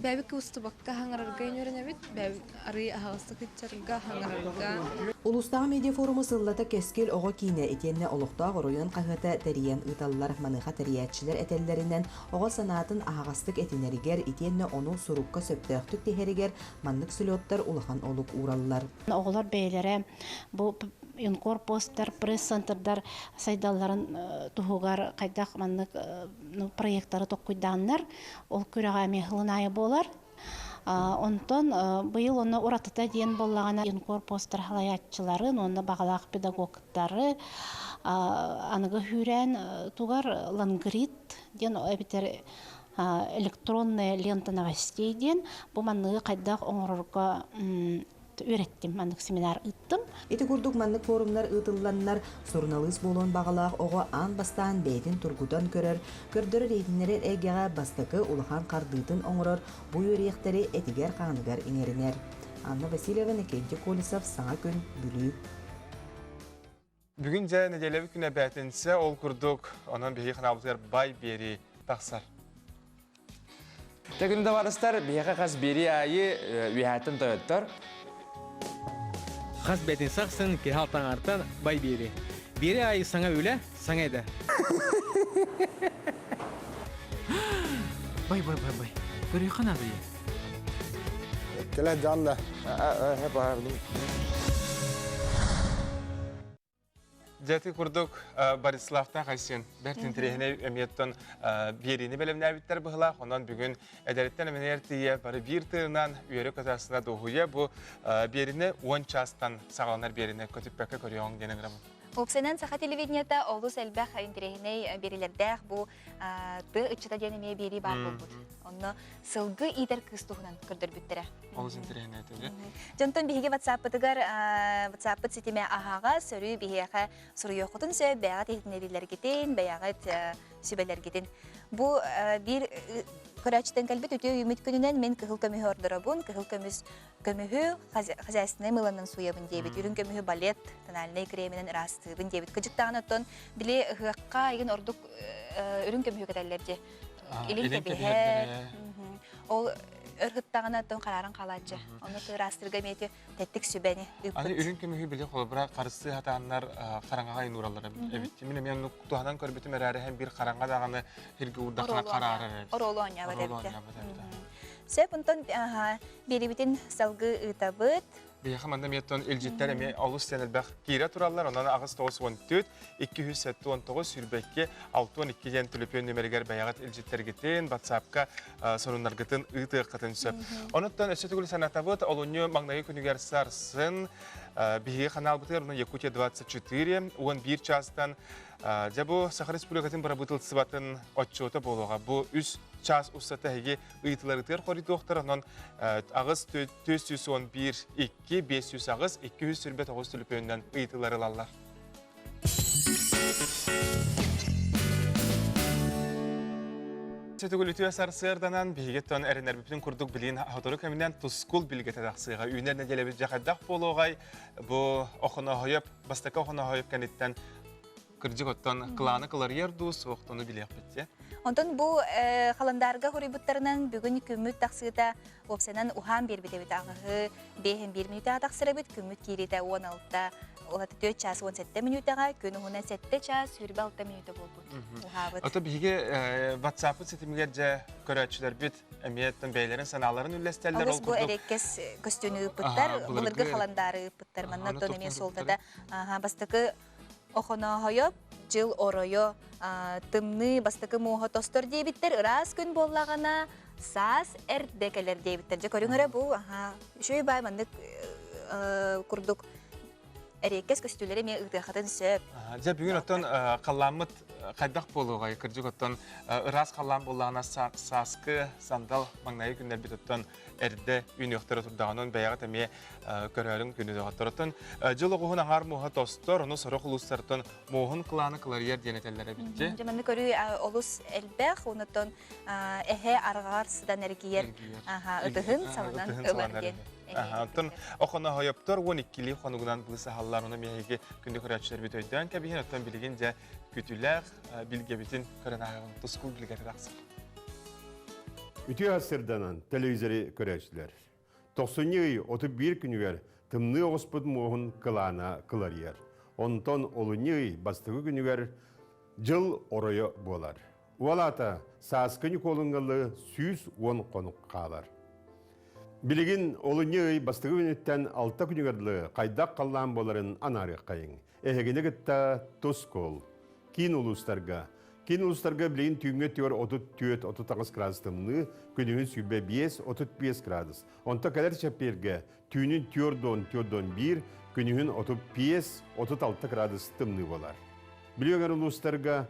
бэйэбит кыбыстыбакка хаҥарарга үөрэнэбит. Бэйэбит арый аһаҕастык ыччарга, хаҥарарга. Улуустааҕы медиафоруму сыллата Кэскил оҕо киинэ итиэннэ олохтоох оройуон хаһыата тэрийэн ыыталлар. Маныаха тэрийээччилэр этэллэринэн, Оҕо санаатын аһаҕастык этинэригэр итиэннэ ону сурукка сөптөөхтүк тиһэригэр маннык слеттар улахан олук уураллар. Оҕолор бэйэлэрэ бу юнкор постар, пресс-центрдар сайдалларын туһугар хайдах маннык проекттары толкуйдааннар, ол күрэҕэ эмиэ сылын аайы буолар. Онтон быйыл онно уратыта диэн буоллаҕына юнкор постар салайааччыларын уонна баҕалаах педагогтары аныгы сүүрээн тугар лангрид диэн эбэтэр электронная лента новостей диэн бу манныгы хайдах оҥорорго үөрэттим, маннык семинар ыыттым. Ити курдук маннык форумнар ыытылланнар, суруналыыс буолуон баҕалаах оҕо аан бастаан бэйэтин тургутан көрөр, көрдөрөр-иһитиннэрэр эйгэҕэ бастакы улахан хардыытын оҥорор бу үөрүйэхтэри этигэр-хааныгар иҥэринэр. Анна Васильева, Никентий Колесов, Саҥа күн, Бүлүү. Бүгүн дьэ нэдиэлэбит күнэ бээтинсэ, ол курдук, онон биһиги ханаабытыгар бай биэрии тахсар. Тегүн табаарыстар, биһиэхэ хас биэрии аайы үөһээттэн тойоттор. Хас бээтинсэ ахсын киһи алтаҥаартан бай биэрии. Биэрии аайы саҥа үлэ, саҥа идэ. Бай, бай, бай, бай. Көрүөххэ наада Кэлэ дьаанна. Дьэти курдук Бориславтаах Айсен бэрт интэриэһинэй эмиэттэн биэриини бэлэмнээбиттэр быһылаах. Онон бүгүн эдэриттэн эмэнээр тиийэ бары биир тыынан үөрэ көтөөсүнэ дуоһуйа бу биэрини 10 чаастан саҕаланар биэрини көтүппэккэ көрүөҕүҥ диэн ыҥырабын. Уопсайынан саха телевидениета олус элбэх интэриэһинэй биэриилэрдээх бу тыа ыччата диэн эмиэ биэрии баар буолбут. Онно сылгы иитэр кыыс туһунан көрдөрбүттэрэ. Олус интэриэһинэй этэ. Дьонтон биһиги WhatsApp-пытыгар WhatsApp-пыт ситимэ аһаҕас, өрүү биһиэхэ суруйуоххутун сөп, бэйэҕит иһитиннэриилэргитин, бэйэҕит сүбэлэргитин. Бу биир көрөөччүтэн кэлбит үтүө үүммүт күнүнэн мин кыһыл көмүһү ордоробун, кыһыл көмүс көмүһү хозяйственнай мыланан сууйабын диэбит, үрүҥ көмүһү балет тональнай креминэн ыраастыыбын диэбит. Кыдьыктаҕын оттон били ыһыахха игин ордук үрүҥ көмүһү кэтэллэр дии. Илин кэбиһэр. Ол өр һыттаҕына тон харааран хаалааччы. Ону ыраастырга эмиэ тэттик сүбэни ыыппыт. Аны үрүҥ көмүһү били холобура харыстыы хатааннар хараҥаҕа инуураллар эбит. Мин эмиэ оннук туһанан көрбүтүм эрээри һэн биир хараҥа даҕаны сиргэ уурдаххына хараарар эбит. Оруолу оонньообот эбит. Сөп, онтон биэрибитин салгыы ыытабыт. Биһиэхэ манна эмиэ оттон илдьиттэр эмиэ олус диэн элбэх киирэ тураллар. Онон 894 279 22 62 диэн төлөпүөн нүмеригэр бэйэҕит илдьиттэргитин, WhatsApp-ка сонуннаргытын ыытыаххытын сөп. Онуттан өссө төгүл санатабыт, олунньу маҥнайгы күнүгэр сарсын биһиги ханаалбытыгар Якутия 24 11 чаастан дьэ бу Саха Республикатын бырабыытылыстыбатын отчуота буолуоҕа. Бу үс час устата эһиги ыйытыларытыгар хоруйдуохтар, онон аҕыс 411 2 508 229 төлөпүөнүнэн ыйытыылар ылаллар. Сөтүгүл үтүө сарсыарданан биһиги тон эрэнэрбитин курдук билин сотору кэминэн тускул билгэтэ тахсыаҕа. Үүнэр нэдиэлэбит дьэ хайдах буолуоҕай? Бу Охоноһойоп, бастакы Охоноһойоп кэнниттэн кырдьык оттон кылааны кыларыйар дуу, суохтону билиэхпит дьэ. Онтон бу халандаарга хоруйбуттарынан бүгүн күммүт тахсыыта уопсайынан уһаан биэрбит эбит аҕыһы биэһин биир мүнүүтэҕэ тахсар эбит күммүт киириитэ 16 улата 4 чаас 17 мүнүүтэҕэ күн уһуна 7 чаас 26 мүнүүтэ буолбут уһаабыт. Ото биһиги WhatsApp ситимигэр дьэ көрөөччүлэрбит эмиэ бэйэлэрин санааларын үллэстэллэр. Олус бу эрэккэс көстүүнү ыыппыттар, былыргы халандаары ыыппыттар. Манна оттон эмиэ суолтата бастакы Охонооһойоп дьыл оройо тымныы бастакы муоһа тостор диэбиттэр, ыраас күн буоллаҕына саас эрдэ кэлэр диэбиттэр. Дьэ көрүҥ эрэ бу үчүгэй баай маннык курдук эриэккэс көстүүлэри эмиэ ыытыаххытын сөп. Дьэ бүгүн оттон халлааммыт хайдах буолуоҕай? Кырдьык оттон ыраас халлаан буоллаҕына сааскы сандал маҥнайгы күннэрбит оттон эрдэ үүнүөхтэрэ турдаҕынан бэйэҕит эмиэ көрөөрүҥ күнү доҕотторуттан дьыл оҕуһун аҥаар муоһа тостор, ону сорох улуустартан муоһун кылаана кыларыйар диэн этэллэр эбит дьэ. Дьэ манны көрүү олус элбэх, онуттан эһэ арҕаҕар сытан эргийэр ытыһын салынан ылар диэн. Оттон охоноһойоптор 12-лии хонугунан быысаһаллар, ону миһиги күндү көрөөччүлэрбит өйдөөн кэбиһин, оттон билигин дьэ күтүлээх билгэбитин көрөн ааҕын тускул билгэтэ тахсар. Үтүө сырданан телевизоры көрөөччүлэр. Тохсунньу ый 31 күнүгэр тымныы оҕуспут муоһун кылаана кыларыйар. Онтон олунньу ый бастакы күнүгэр дьыл оройо буолар. Уол аата сааскы Ньукуолуҥҥалы 110 хонук хаалар. Билигин олунньу ый бастакы күнүттэн алта күнүгэр дылы хайдах халлаан буоларын анаарыаххайыҥ. Эһигини кытта тускул. Киин улуустарга. Киин улуустарга билигин түүҥҥэ түөр 34-38 градус тымныы, күнүһүн 25-35 градус. Онто кэлэр чэппиэргэ түүнүн 4-4-1, күнүһүн 35-36 градус тымныы буолар. Бүлүү өҥөр улуустарга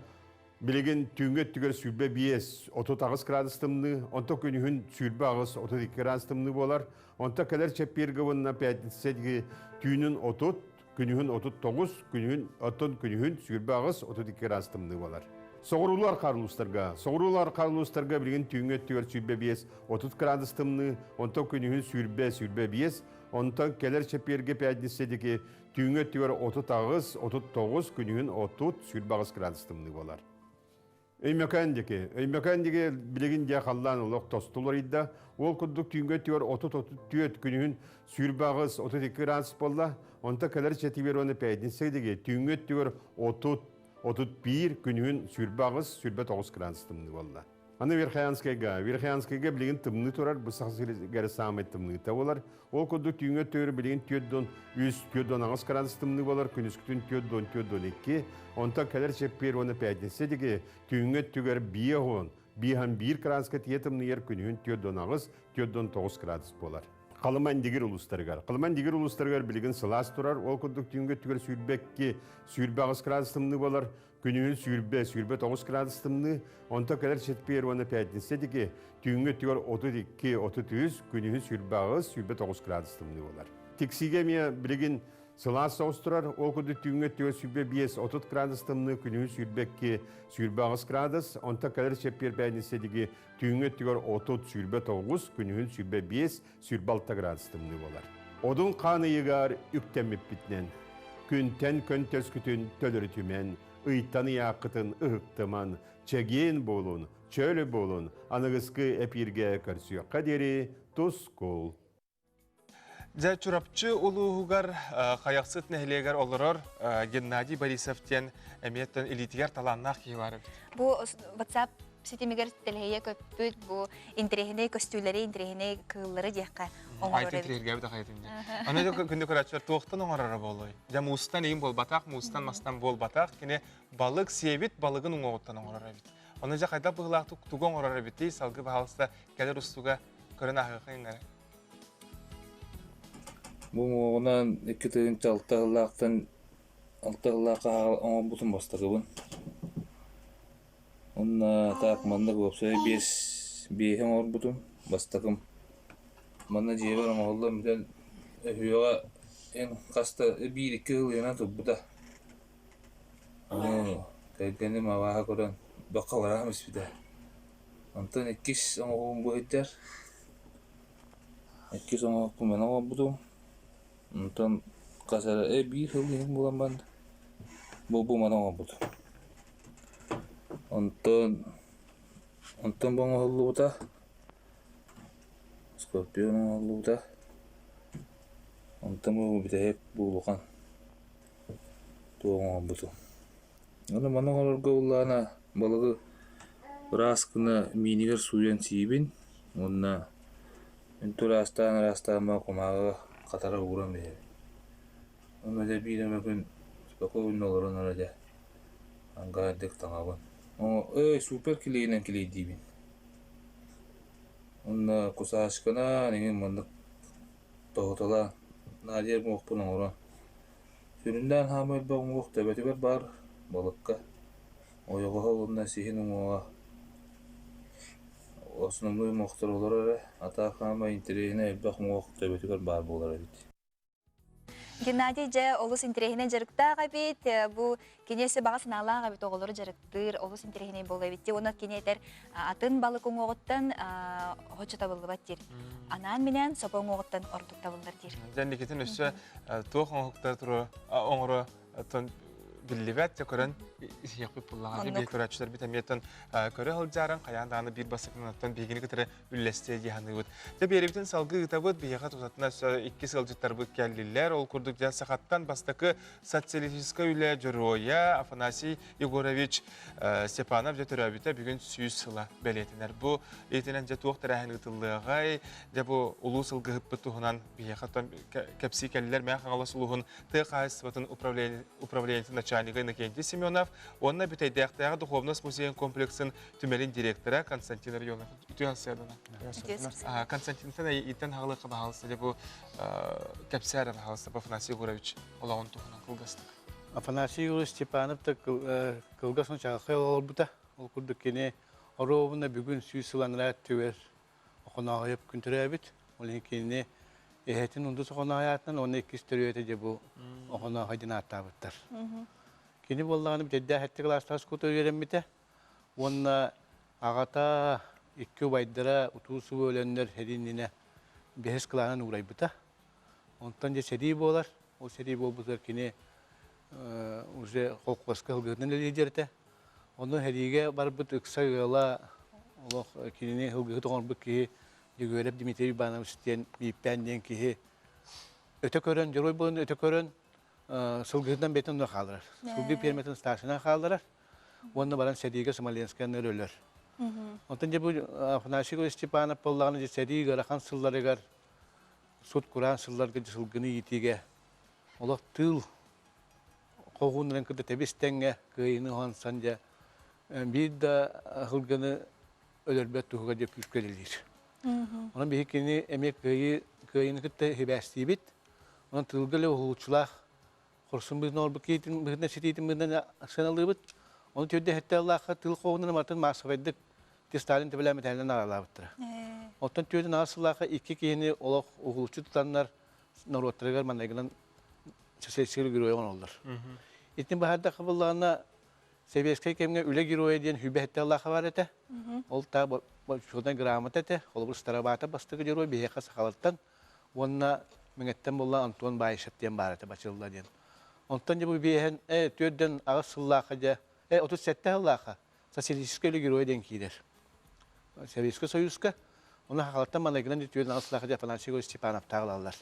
билигин түүҥҥэ өттүгэр 25-38 градус тымныы, онто күнүһүн 28-32 градус тымныы буолар. Онто кэлэр чэппиэргэ уонна пятница түүнүн 30, Күнүһүн 39, күнүһүн оттон күнүһүн 28, 32 градус тымныы буолар. Соҕуруулуу архаар улуустарга. Соҕуруулуу архаар улуустарга билигин түүҥҥү өттүгэр 25, 30 градус тымныы, онтон күнүһүн 20, 25, онтон кэлэр чэппиэргэ пятница диэки түүҥҥү өттүгэр 38, 39, күнүһүн 30, 28 градус тымныы буолар. Өймөкөөн диэки. Өймөкөөн диэки билигин дьэ халлаан олох тосту уларыйда. Ол курдук түүҥҥү өттүгэр 30-34 күнүһүн 28 32 градус буолла. Онто кэлэр четверг уонна пятница диэки түүҥҥү өттүгэр 30 31 күнүһүн 28 29 градус тымныы буолла. Аны Верхоянскайга. Верхоянскайга билигин тымныы турар, бу Саха сиригэр саамай тымныыта буолар. Ол курдук түүҥҥү өттүгэр билигин 4-3, 4-8 градус тымныы буолар, күнүскүтүн 4-4-2, онтон кэлэр чэппиэр уонна пятница диэки түүҥҥү өттүгэр 5-10, 5-1 градуска тиийэ тымныйар, күнүһүн 4-8, 4-9 градус буолар. Халыма Индигир улуустарыгар. Халыма Индигир улуустарыгар билигин сылаас турар, ол курдук түүҥҥү өттүгэр 22, 28 градус тымныы буолар, Күнүһүн 20, 29 градус тымныы, онтон кэлэр четверг уонна пятница диэки түүҥҥү өттүгэр 32, 33, күнүһүн 28, 29 градус тымныы буолар. Тиксиигэ эмиэ билигин сылаас соҕус турар, ол курдук түүҥҥү өттүгэр 25, 30 градус тымныы, күнүһүн 22, 28 градус, онтон кэлэр чэппиэр пятница диэки түүҥҥү өттүгэр 30, 29, күнүһүн 25, 26 градус тымныы буолар. Одун хаан ыйыгар үктэммиппитинэн, күнтэн көнтөскүтүн төлөрүтүмэн, ыйтан ыйааххытын ыһыктыман, чэгиэн буолун, чөл буолун, аныгыскы эпииргэ көрсүөххэ диэри. Тускул. Дьэ, Чурапчы улууһугар Хайахсыт нэһилиэгэр олорор Геннадий Борисов диэн эмиэ илиитигэр талааннаах киһи баар эбит. Бу WhatsApp ситимигэр тэлэһийэ көппүт бу интэриэһинэй көстүүлэри, интэриэһинэй кыыллары диэххэ оҥорор эбит. Интэриэһиргээбит ахайытын дьэ. Аны күндү көрөөччүлэр туохтан оҥороро буолуой? Дьэ, муустан иин буолбатах, муустан мастан буолбатах, кини балык сиэбит балыгын уҥуоҕуттан оҥорор эбит. Ону дьэ хайдах быһыылаахтык тугу оҥорор эбитий? Салгыы баһаалыста кэлэр устуга көрөн ааһыаххайын эрэ. Бу уҥуоҕунан 2006 сыллаахтан алта сыллаахха оҥорбутум бастакыбын. Уонна так маннык уопсайа биэс биэһи оҥорбутум бастакым. Манна дьиэбэр оҥоһуллан бүтэн өһүөҕэ эн хаста биир-икки сыл ыйанан турбута. Ону кэргэним абааһы көрөн бөххө бараам испитэ. Онтон иккис оҥоһуум бу сылдьар. Иккис оҥоһукпун мин оҥорбутум. Онтон хас эрэ биир сыл иһин буолан баран бу маны оҥорбутум. Онтон онтон бу оҥоһуллубута Скорпион оҥоһуллубута. Онтон бу бүтэһик бу улахан туох оҥорбутум. Ону маны оҥорорго буоллаҕына балыгы ыраас гына миинигэр сууйан сиибин уонна үнтү ыраастаан-ыраастаан баран кумааҕыга хатара ууран биэрэбин. Уонна дьэ биир эмэ күн спокойно олорон эрэ дьэ ангаардык таҥабын. Оо супер килиэйинэн килиэйдиибин. Уонна кусаачканан эҥин маннык тоһуталаан Надя уҥуохпун оҥорон Сүрүннээн хаамыы элбэх уҥуох төбөтүгэр баар балыкка, ойоҕоһо уонна сиһин уҥуоҕа основной уҥуохтар олорор эрэ, атаах хаамай интэриэһинэй элбэх уҥуох төбөтүгэр баар буолар эбит. Геннадий дьэ олус интэриэһинэй дьарыктаах эбит. Бу кини өссө баҕа санаалаах эбит оҕолору дьарыктыыр олус интэриэһинэй буолуо эбит. Уонна кини этэр атын балык уҥуоҕуттан оччо табыллыбат диир. Анаан-минээн собо уҥуоҕуттан ордук табыллар диир. Дьэ инникитин өссө туох оҥоһуктары оҥоро биллибэт дьэ көрөн иһиэхпит буллаҕа дии көрөөччүлэрбит эмиэ көрө сылдьааран хайаан даҕаны биир бастакынан биһигини кытары үллэстиэ дии саныыбыт. Дьэ биэрэбитин салгыы ыытабыт биһиэхэ тутатына өссө икки сылдьыттарбыт кэллилэр. Ол курдук дьэ сахаттан бастакы социалистическай үлэ дьоруойа Афанасий Егорович Степанов дьэ төрөөбүтэ бүгүн 100 сыла бэлиэтэнэр. Бу итинэн дьэ туох тэрээһин ыытыллыаҕай, дьэ бу улуу сылгыһыппыт туһунан биһиэхэ кэпсии кэллилэр Мэҥэ Хаҥалас улууһун тыа хаһаайыстыбатын управлениетын начальнига Иннокентий Семенов уонна Бүтэйдээхтээҕи духовность музейын комплексын түмэлин директора Константин Родионов. Үтүө сарсыарданан. Константинтан иитэн хаҕылыахха баһаалыста дьэ бу кэпсээр баһаалыста Афанасий Егорович олоҕун туһунан кылгастык. Афанасий Егорович Степанов да кылгас чаҕылхай олорбута. Ол курдук кини оруобуна бүгүн 100 сыл анараа өттүгэр Охоноойоп күн төрөөбүт. Ол иһин кинини эһэтин Ундус Охоноой аатынан уонна иккис төрүөтэ дьэ бу Охоноохой диэн ааттаабыттар. Кини буоллаҕына бүтэйдээх сэттэ кылаастаах оскуолата үөрэммитэ уонна аҕата икки убайдара утуу-субуу өлөннөр сэрии иннинэ бэһис кылааһынан уурайбыта. Онтон дьэ сэрии буолар. Ол сэрии буолбутугар кини уже холкуоска сылгыһытынан үлэлиир этэ. Ону сэриигэ барбыт ыкса ыала олох кинини сылгыһыт оҥорбут киһи Дьөгүөрэп Дмитрий Иванович диэн Бииппээн диэн киһи өтө көрөн, дьоруой буолан өтө көрөн сылгыһытынан бэйэтин онно хаалларар. Сылгы пиэрмэтин старшина хаалларар уонна баран сэриигэ Смоленскайын өлөр. Онтон дьэ бу Афанасий Степанов буоллаҕына дьэ сэрии ыарахан сылларыгар сут-кураан сылларга дьэ сылгыны иитиигэ олох тыыл хоһууннарын кытта тэбис-тэҥҥэ кыайыыны уһансан дьэ биир да сылгыны өлөрбөт туһугар дьэ күүскэ үлэлиир. Онон биһиги кини эмиэ кыайыы кыайыыны кытта сибээстиибит. Онон тыылга үлэ уһулуччулаах хорсун быһыытынан олорбут киһитин быһыытынан ситиитин быһыытынан сыаналыыбыт. Ону төрдө сэттэ тыыл хоһууннарын барытын маассабайдык Сталин төбөлөөн мэтээлинэн аҕалаабыттара. Оттон 48 сыллаахха икки киһини олох уһулуччу тутаннар норуоттарыгар манныгынан социалистическай герой оҥороллор. Итини баһаардахха буоллаҕына сэбиэскэй кэмҥэ үлэ геройа диэн хүбэ сэттэ бар этэ. Ол та бочуотунай грамота этэ. Холобур Старобата бастакы герой биһиэхэ сахалартан уонна Мэҥэттэн буолла Антон Баишев диэн баар этэ Бачылла диэн. Онтон дьэ бу биэһэн 48 сыллаахха дьэ 37 сыллаахха социалистическай үлэ геройа диэн киирэр. Советскай Союзка. Оны хахалаттан манайгынан түөн ағысылаға де Афанасий Егорович Степановтағы алалар.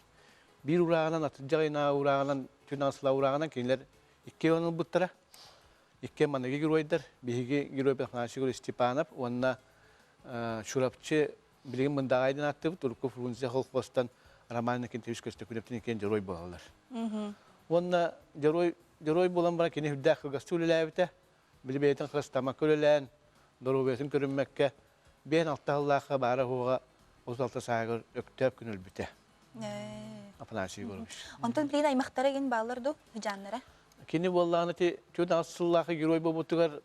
Биир урааҕынан атырдьах ыйынааҕы урааҕынан түөн ағысыла урааҕынан кинилэр икки ылбыттара. Икки маныгы геройдар, биһиги геройбут Афанасий Егорович Степанов уонна Чурапчы билигин Мындааҕай диэн ааттыыбыт, урукку Фрунзе колхозтан Роман Иннокентьевич Көстөкүүнэптин иккиэн герой буолаллар. Уонна герой, герой буолан баран кини үрдээх кылгастыы үлэлээбитэ. Били бэйэтин харыстамакка үлэлээн, доруобуйатын көрүммэккэ, биэн алта сыллаахха баара-суоҕа 36 сааһыгар Өктөөп күн өлбүтэ. Афанасий Егорович. Онтон билигин аймахтара игин бааллар дуу, хыдьааннара? Кини буоллаҕына ити 46 сыллаахы герой буолбутугар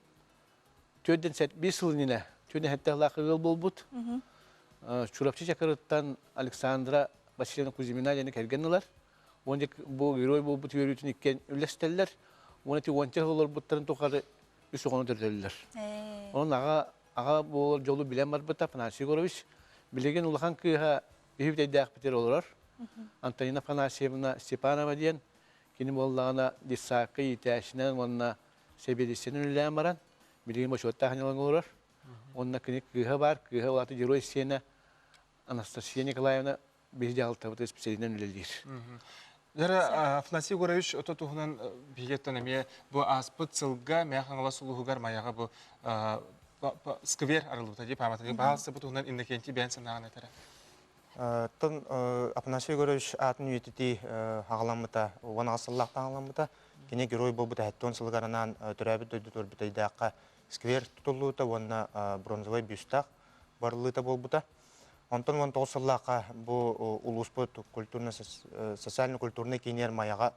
төрдөн сет биир сыл иннинэ түөртэн сэттэ сыллаахы ыал буолбут. Чурапчы Чакырыттан Александра Васильевна Кузьмина диэни кэргэн ылар. Уонна бу герой буолбут үөрүүтүн иккиэн үллэстэллэр. Уонна ити уонча сыл олорбуттарын тухары үс оҕону төрөтөллөр. Онон аҕа аҕа буолар дьолу билэн барбыта Афанасий Егорович. Билигин улахан кыыһа биһи бүтэйдээхпитигэр олорор. Антонина Афанасьевна Степанова диэн кини буоллаҕына детсадка иитээччинэн уонна сэбиэдиссэйинэн үлэлээн баран билигин бочуоттаах ньылаҥ олорор. Уонна кини кыыһа баар, кыыһа улаата герой сиэнэ Анастасия Николаевна биһи дьаһалтабыт исписэлиинэн үлэлиир. Дьэ, Афанасий Егорович ото туһунан биһигэттэн эмиэ бу ааспыт сылга Мэҥэ Хаҥалас улууһугар Майаҕа бу сквер арыллыбыта дии пааматынньык баһаалыста бу туһунан Иннокентий бэйэн санааҕын этэрэ. Тон Афанасий Егорович аатын үйэтитии аҕаламмыта, 18 сыллаахтан аҕаламмыта. Кини герой буолбута 70 сылыгар анаан төрөөбүт дойдутугар Бүтэйдээххэ сквер тутуллуута уонна бронзовай бюстаах барыллыыта буолбута. Онтон 19 сыллаахха бу улууспут культурно социально-культурнай киинигэр Майаҕа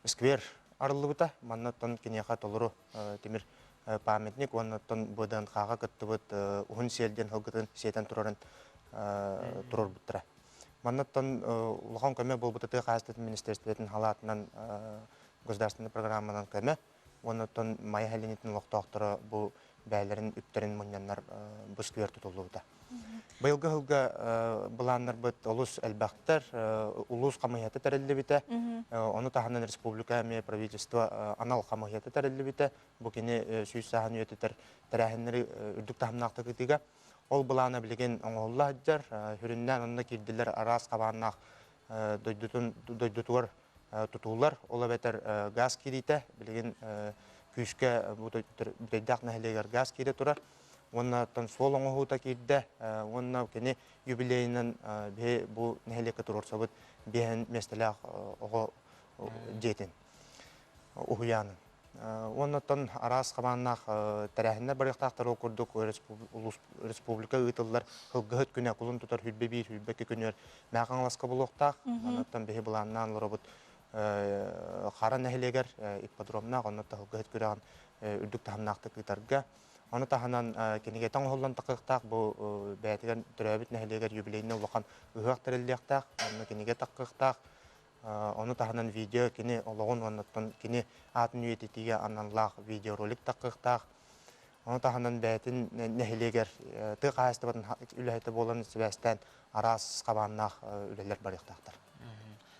сквер арыллыбыта. Манна оттон киниэхэ толору тимир памятник уонна оттон БДНХ-ҕа кыттыбыт уһун сиэл диэн сылгытын сиэтэн турарын туруорбуттара. Манна оттон улахан көмө буолбута тыа хаһаайыстыбатын министерствотын халаатынан государственнай программанан көмө уонна оттон Майа сэлиэнньэтин олохтоохторо бу бэйэлэрин үптэрин мунньаннар бу сквер тутуллубута. Быйылгы сылга былааннарбыт олус элбэхтэр, улуус хамыыһыйата тэриллибитэ, ону таһынан республика эмиэ правительство анал хамыыһыйата тэриллибитэ. Бу кини сүүс сааһын үйэтитэр тэрээһиннэри үрдүк таһымнаахтык ыытыыга. Ол былаана билигин оҥоһулла сылдьар, сүрүннээн онно киирдилэр араас хабааннаах дойдутун дойдутугар тутуулар, ол эбэтэр газ киириитэ билигин күүскэ Бүтэйдээх нэһилиэгэр газ киирэ турар. Уонна оттон суол оҥоһуута киирдэ уонна кини юбилейынан биһи бу нэһилиэккэ туруорсабыт биэһэн миэстэлээх оҕо дьиэтин уһуйаанын. Уонна оттон араас хабааннаах тэрээһиннэр барыахтаахтар ол курдук республика ыытыллар Сылгыһыт күнэ кулун тутар хүрбэ биир хүрбэ икки күнүгэр Мэҥэ Хаҥаласка булуохтаах. Онон биһи былааннаан олоробут Хара нэһилиэгэр ипподромнаах, онно Сылгыһыт күрэҕин үрдүк таһымнаахтык ыытарга. Ону таһынан кинигэтэ оҥоһуллан тахыахтаах бу бэйэтигэр төрөөбүт нэһилиэгэр юбилейнай улахан ыһыах тэриллиэхтээх, онно кинигэ тахыахтаах. Ону таһынан видео кини олоҕун уонна кини аатын үйэтитиигэ аналлаах видеоролик тахыахтаах. Ону таһынан бэйэтин нэһилиэгэр тыа хаһаайыстыбатын үлэһитэ буолан сибээстээн араас хабааннаах үлэлэр барыахтаахтар.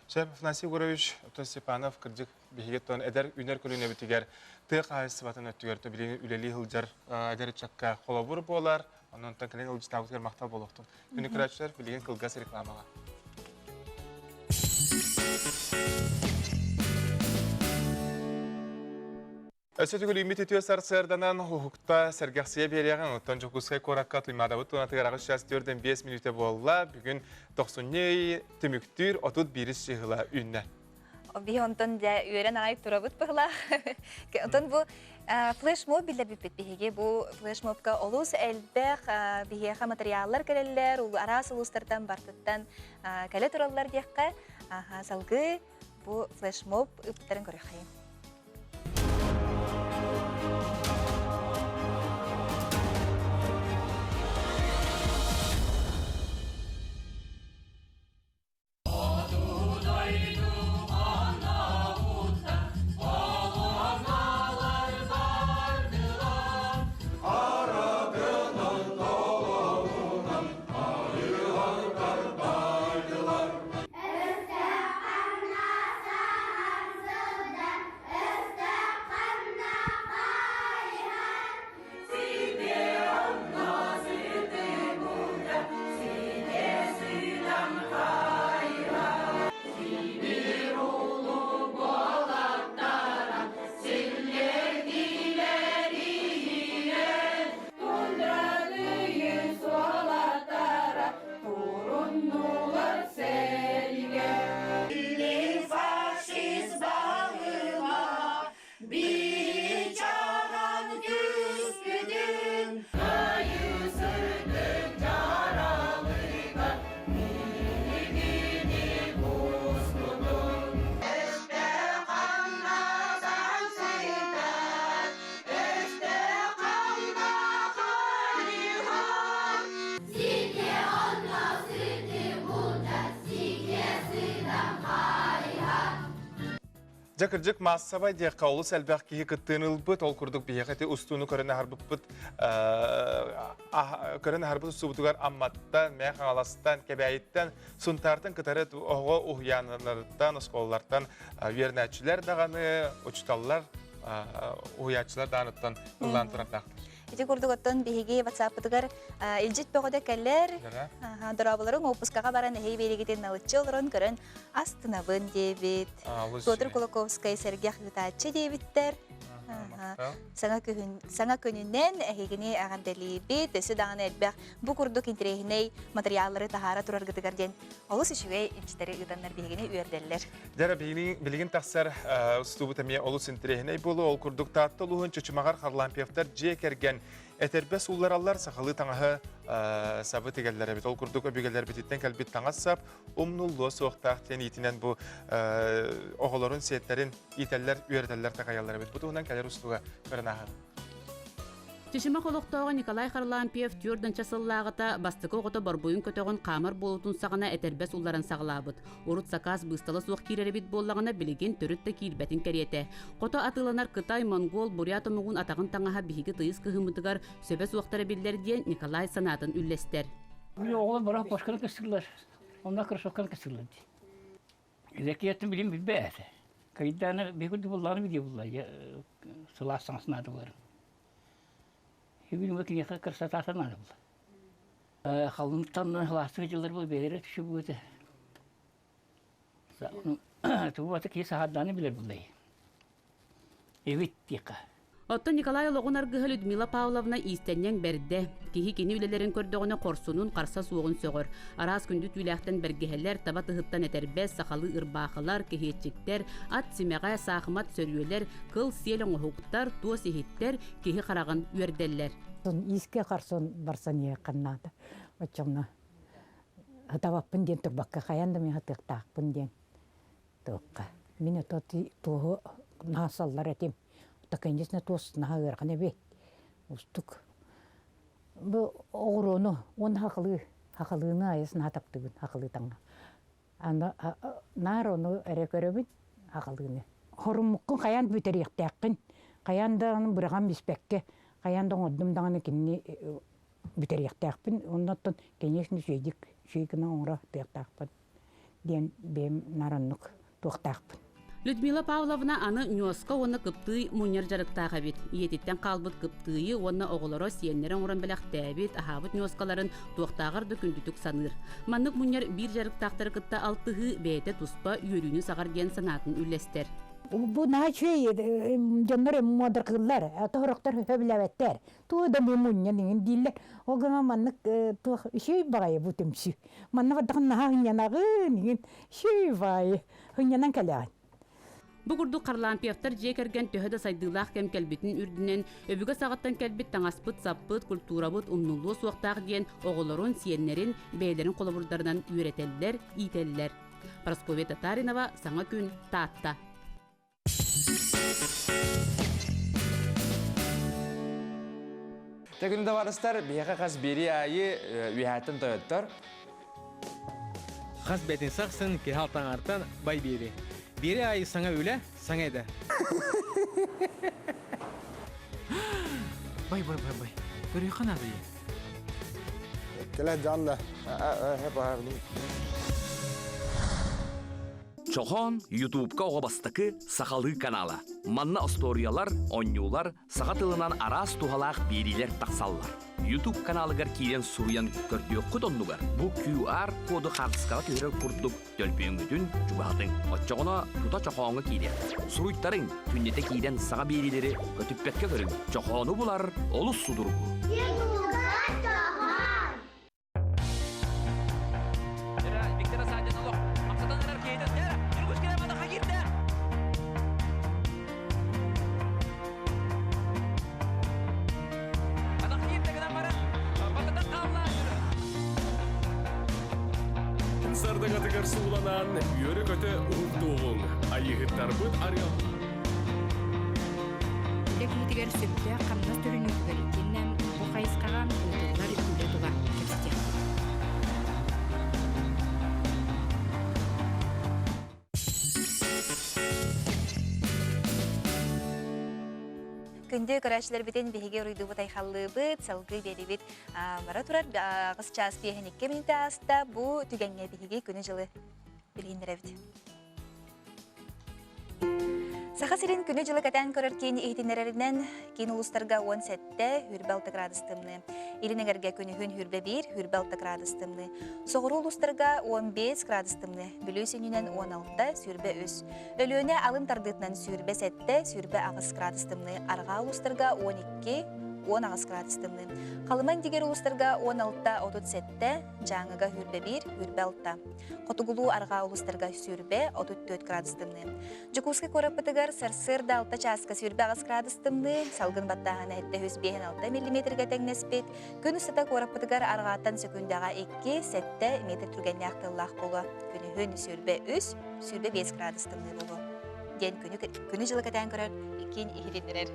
Сөп, Афанасий Егорович, оттон Степанов кырдьык биһиги оттон эдэр үүнэр көлүөнэбитигэр тыа хаһаайыстыбатын өттүгэр билигин үлэлии сылдьар эдэр ыччакка холобур буолар. Онон кэлин ылдьытаабытыгар махтал буолуохтун. Күнү көрөөччүлэр билигин кылгас рекламаҕа. Өссө төгүл үтүө сарсыарданан уһукта сэргэхсийэ биэриэҕиҥ. Оттон Дьокуускай куоракка Туймаадабыт туонатыгар аҕыс чаас төрдөн биэс мүнүүтэ буолла. Бүгүн тохсунньу ый түмүктүүр 31 чыһыла үүннэ. Биһи онтон дьэ үөрэн аҕай турабыт быһылаах. Онтон бу флешмоб биллэрбиппит биһиги. Бу флешмобка олус элбэх биһиэхэ материаллар кэлэллэр, араас улуустартан бартыттан кэлэ тураллар диэххэ. Салгыы бу флешмоб ыыппыттарын көрүөххэйин. Дьэ кырдьык маассабай диэххэ олус элбэх киһи кыттыыны ылбыт. Ол курдук биһиэхэ ити устууну көрөн аһарбыппыт көрөн аһарбыт устуубутугар Амматтан, Мэҥэ Хаҥаластан, Кэбээйиттэн, Сунтаартан кытары оҕо уһуйааннарыттан, оскуолалартан үөрэнээччилэр даҕаны, учууталлар, уһуйааччылар даҕаныттан ыллаан турардаахтар. Ити курдук оттон биһиги WhatsApp-пытыгар илдьит бөҕөдө кэлэр, дорооболоруҥ уоппускаҕа баран эһиги биэригитин налыччы олорон көрөн астынабын диэбит. Петр Кулаковскай сэргэх ыытааччы диэбиттэр. Саҥа күһүн саҥа күнүнэн эһигини эҕэрдэлиибит. Өссө даҕаны элбэх бу курдук интэриэһинэй матырыйааллары таһаара тураргытыгар диэн олус үчүгэй илдьиттэри ыытаннар биһигини үөрдэллэр. Дьэ билигин тахсар устуубут эмиэ олус интэриэһинэй буолуо. Ол курдук Таатта улууһун Чычымаҕар Харлампьевтар дьиэ кэргэн этэрбэс уллараллар, сахалыы таҥаһы сабы тигэллэр эбит. Ол курдук өбүгэлэрбититтэн кэлбит таҥас-сап умнуллуо суохтаах диэн иитинэн бу оҕолорун сиэттэрин иитэллэр, үөрэтэллэр, такайаллар эбит. Бу туһунан кэлэр устууга көрөн ааһын. Чычымах олохтооҕо Николай Харлампьев түөрт сыллааҕыта бастакы оҕото борбуйун көтөҕөн хаамар буолуутун саҕана этэрбэс улларан саҕалаабыт. Урут сакаас быыстала суох киирэр эбит буоллаҕына, билигин төрүт да киирбэтин кэриэтэ. Хото атыыланар Кытай, Монгол, Бурят омугун атаҕын таҥаһа биһиги тыйыс кыһыммытыгар сөбө суохтара биллэр диэн Николай санаатын үллэстэр. Оҕолор бара башканы кыстыыллар, онно кроссовканы кыстыыллар дии. Элекиятын билим билбэт. Кайдааны бекүрдү буллааны биле булла. Сылаас саҥасын наада буларым. Бүгүн киниэхэ красотата наада була. Халынтан сылаастык дьыллар бу бэйэлэрэ түшү Тугу бата киһи саһардааны билэр буллай. Эбит диэххэ. Оттон Николай олоҕун аргыһа Людмила Павловна иистэнньэҥ бэрдэ. Киһи кини үлэлэрин көрдөҕүнэ хорсунун, харса суоҕун сөҕөр. Араас күндү түүлээхтэн бэргэһэлэр, таба тыһыттан этэрбэс, сахалыы ырбаахылар, кэһиэччиктэр, ат симэҕэ, саахымат сөрүөлэр, кыл сиэл оҥоһуктар, туос иһиттэр киһи хараҕын үөрдэллэр. Иискэ харсон барсан иһиэххэ наада. Оччоҕуна хатабаппын диэн турбакка хайаан да мин хатыахтаахпын диэн туохха. Мин ото туоһу наһаа саллар этим. Такайнесна туос наһаа ыарахан эбит. Устук. Бу оҕуруону уон хахылыы хахылыыны айас наһаа таптыыбын хахылыы таҥа. Аны наар ону эрэ көрөбүн хахылыыны. Хоруммуккун хайаан бүтэриэхтээххин, хайаан даҕаны быраҕан биспэккэ, хайаан да оҥордум даҕаны кинини бүтэриэхтээхпин. Оннуттан, конечно, үчүгэйдик үчүгэй гына оҥоро сатыахтаахпын. диэн бэйэм наар оннук туохтаахпын. Людмила Павловна аны ньуоска уонна кыптыый мунньар дьарыктаах эбит. Ийэтиттэн хаалбыт кыптыыйы уонна оҕолоро сиэннэрэ оҥорон бэлэхтээбит, аһаабыт ньуоскаларын туохтааҕар да күндүтүк саныыр. Маннык мунньар биир дьарыктаахтары кытта алтыһыы бэйэтэ туспа үөрүүнү саҕар диэн санаатын үллэстэр. Бу наһаа үчүгэй дьоннор муодаргыыллар, тоһорохтор сөбүлээбэттэр. Тугу да мунньан иҥин дииллэр. Ол гынан маннык туох үчүгэй баҕайы бу түмсүү. Манна бардахын наһаа һынньанаҕын, игин шүй баайы һынньанан кэлэҕин. Бу курдук Харлампьевтар дьиэ кэргэн төһө да сайдыылаах кэм кэлбитин үрдүнэн, өбүгэ саҕаттан кэлбит таҥаспыт-саппыт, культурабыт умнуллуо суохтаах диэн оҕолорун, сиэннэрин бэйэлэрин холобурдарынан үөрэтэллэр, иитэллэр. Прасковья Татаринова, Саҥа күн, Таатта. Тегүн табаарыстар, биһиэхэ хас биэри аайы үөһээттэн тойоттор. Хас бэтин сахсын киһи алтаҥартан бай биэри. Биэри аайы саҥа үлэ, саҥа идэ. Бай, бай, бай, бай. Көрүөххэ наада Кэлэ жанна. Чохоон Ютубка оҕо бастакы сахалыы канала. Манна остуоруйалар, оонньуулар, саха тылынан араас туһалаах биэриилэр тахсаллар. Ютуб каналыгар киирэн суруйан көрдүөххүт оннугар бу QR коду хаартыскаҕа түһэрэр курдук төлөпүөҥҥүтүн чугаһатыҥ. Оччоҕуна тута чохооҥҥо киириэ. Суруйтарыҥ, күннэтэ киирэн саҥа биэриилэри көтүппэккэ көрүҥ. Чохоону булар олус судургу. Сардагатыгар сууланан, үөрэ-көтө уһуктуоҕуҥ, айыыһыттарбыт арыал. Үлэ киһитигэр сөптөөх хамнас төлөнүүтүгэр итиэннэ бу хайысхаҕа ыытыллар үлэ тула кэпсэтиэхпит. Күндү көрөөччүлэрбитин биһиги уруйдуубут айхаллыыбыт, салгыы биэрибит бара турар аҕыс чаас 52 мүнүүтэ ааста. Бу түгэҥҥэ биһиги күнү-дьылы билиһиннэрэбит. Саха сирин күнү-дьылы кэтээн көрөр киин иһитиннэрэринэн, киин улуустарга 17, 26 градус тымныы. Илин эҥэргэ күнүһүн 21, 26 градус тымныы. Соҕуруу улуустарга 15 градус тымныы, Бүлүү сүнньүнэн 16, 23. Өлүөнэ алын тардыытынан 27, 28 градус тымныы, арҕаа улуустарга 12, 18 градус тымныы. Халыма индигэр улуустарга 16, 37, Дьааҥыга 21, 26. Хотугулуу-арҕаа улуустарга 20, 34 градус тымныы. Дьокуускай куораппытыгар сарсыарда 6 чааска 28 градус тымныы, салгын баттааһына 756 миллиметргэ тэҥнэспит. Күн устата куораппытыгар арҕааттан сөкүүндэҕэ 2, 7 метр түргэннээх тыаллаах буолуо. Күнүһүн 23, 25 градус тымныы буолуо. Диэн күнү-дьылы кэтээн көрөр киин иһитиннэрэр.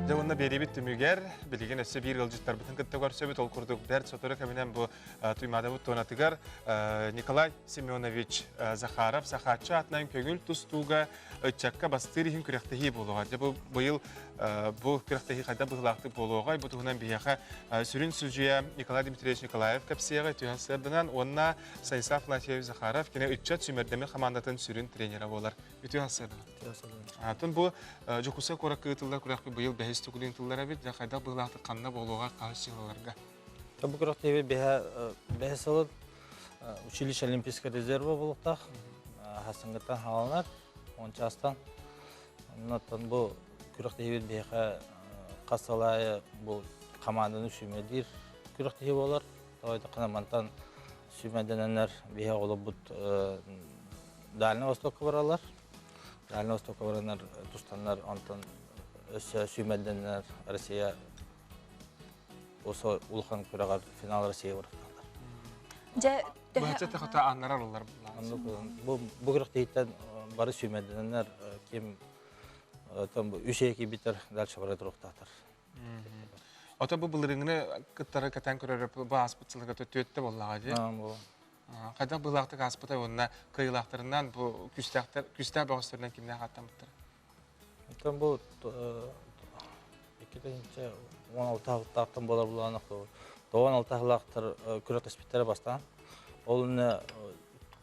Дьэ уонна биэриибит түмүгэр билигин өссө биир ыалдьыттарбытын кытта көрсөбүт. Ол курдук бэрт сотору кэминэн бу Туймаадабыт туонатыгар Николай Семенович Захаров Сахааччы аатынан көҥүл тустууга ыччакка бастыыр иһин күрэхтэһии буолуоҕа. Дьэ бу быйыл бу күрэхтэһии хайдах быһыылаахтык буолуоҕай? Бу туһунан биһиэхэ сүрүн судьуйа Николай Дмитриевич Николаев кэпсиэҕэ түһэн сырдынан уонна Станислав Афанасьевич Захаров кини ыччат сүүмэрдэммит хамаандатын сүрүн тренерэ буолар. Үтүө сарсыарданан. Атын бу Дьокуускай куоракка ыытыллар күрэхпит быйыл бэһис төгүлүн ыытыллар эбит. Дьэ хайдах быһыылаахтык ханна буолуоҕа хаһыс сыалаларга? Бу күрэхтэһии бэһис сылын училище Олимпийского резерва буолуохтаах. Хасыҥҥыттан хааланар, он чаастан. Оннуттан бу күрэхтэһиибит биһиэхэ хас сыл аайы бу хамаанданы сүүмэрдиир күрэхтэһии буолар. Тоҕо мантан сүүмэрдэнэннэр биһиэхэ олорбут Дальнай Востокка бараллар. Дальнай Востокка бараннар тустаннар, онтон өссө сүүмэрдэннэр Россия осы улахан күрэҕэр финал Россия барахталлар. Дьэ, Быһаччы тахата аннарар олар. Бу бу күрэхтэһииттэн бары сүүмэрдэнэннэр ким там үс эки битер дальше бара туруктаатар. Ото бу былырыҥны кыттары кэтэн көрөр бу ааспыт сылга түөттэ боллаҕа дии. Хайдах быылаахтык ааспытай уонна кыайыылаахтарынан бу күүстээхтэр күүстээх бөҕөстөрүнэн кимнээх ааттаммыттара? Оттон бу 2016 сылтаахтан буолар булаанах 96 сылаахтар күрэхтэспиттэрэ бастаан. Ол иннэ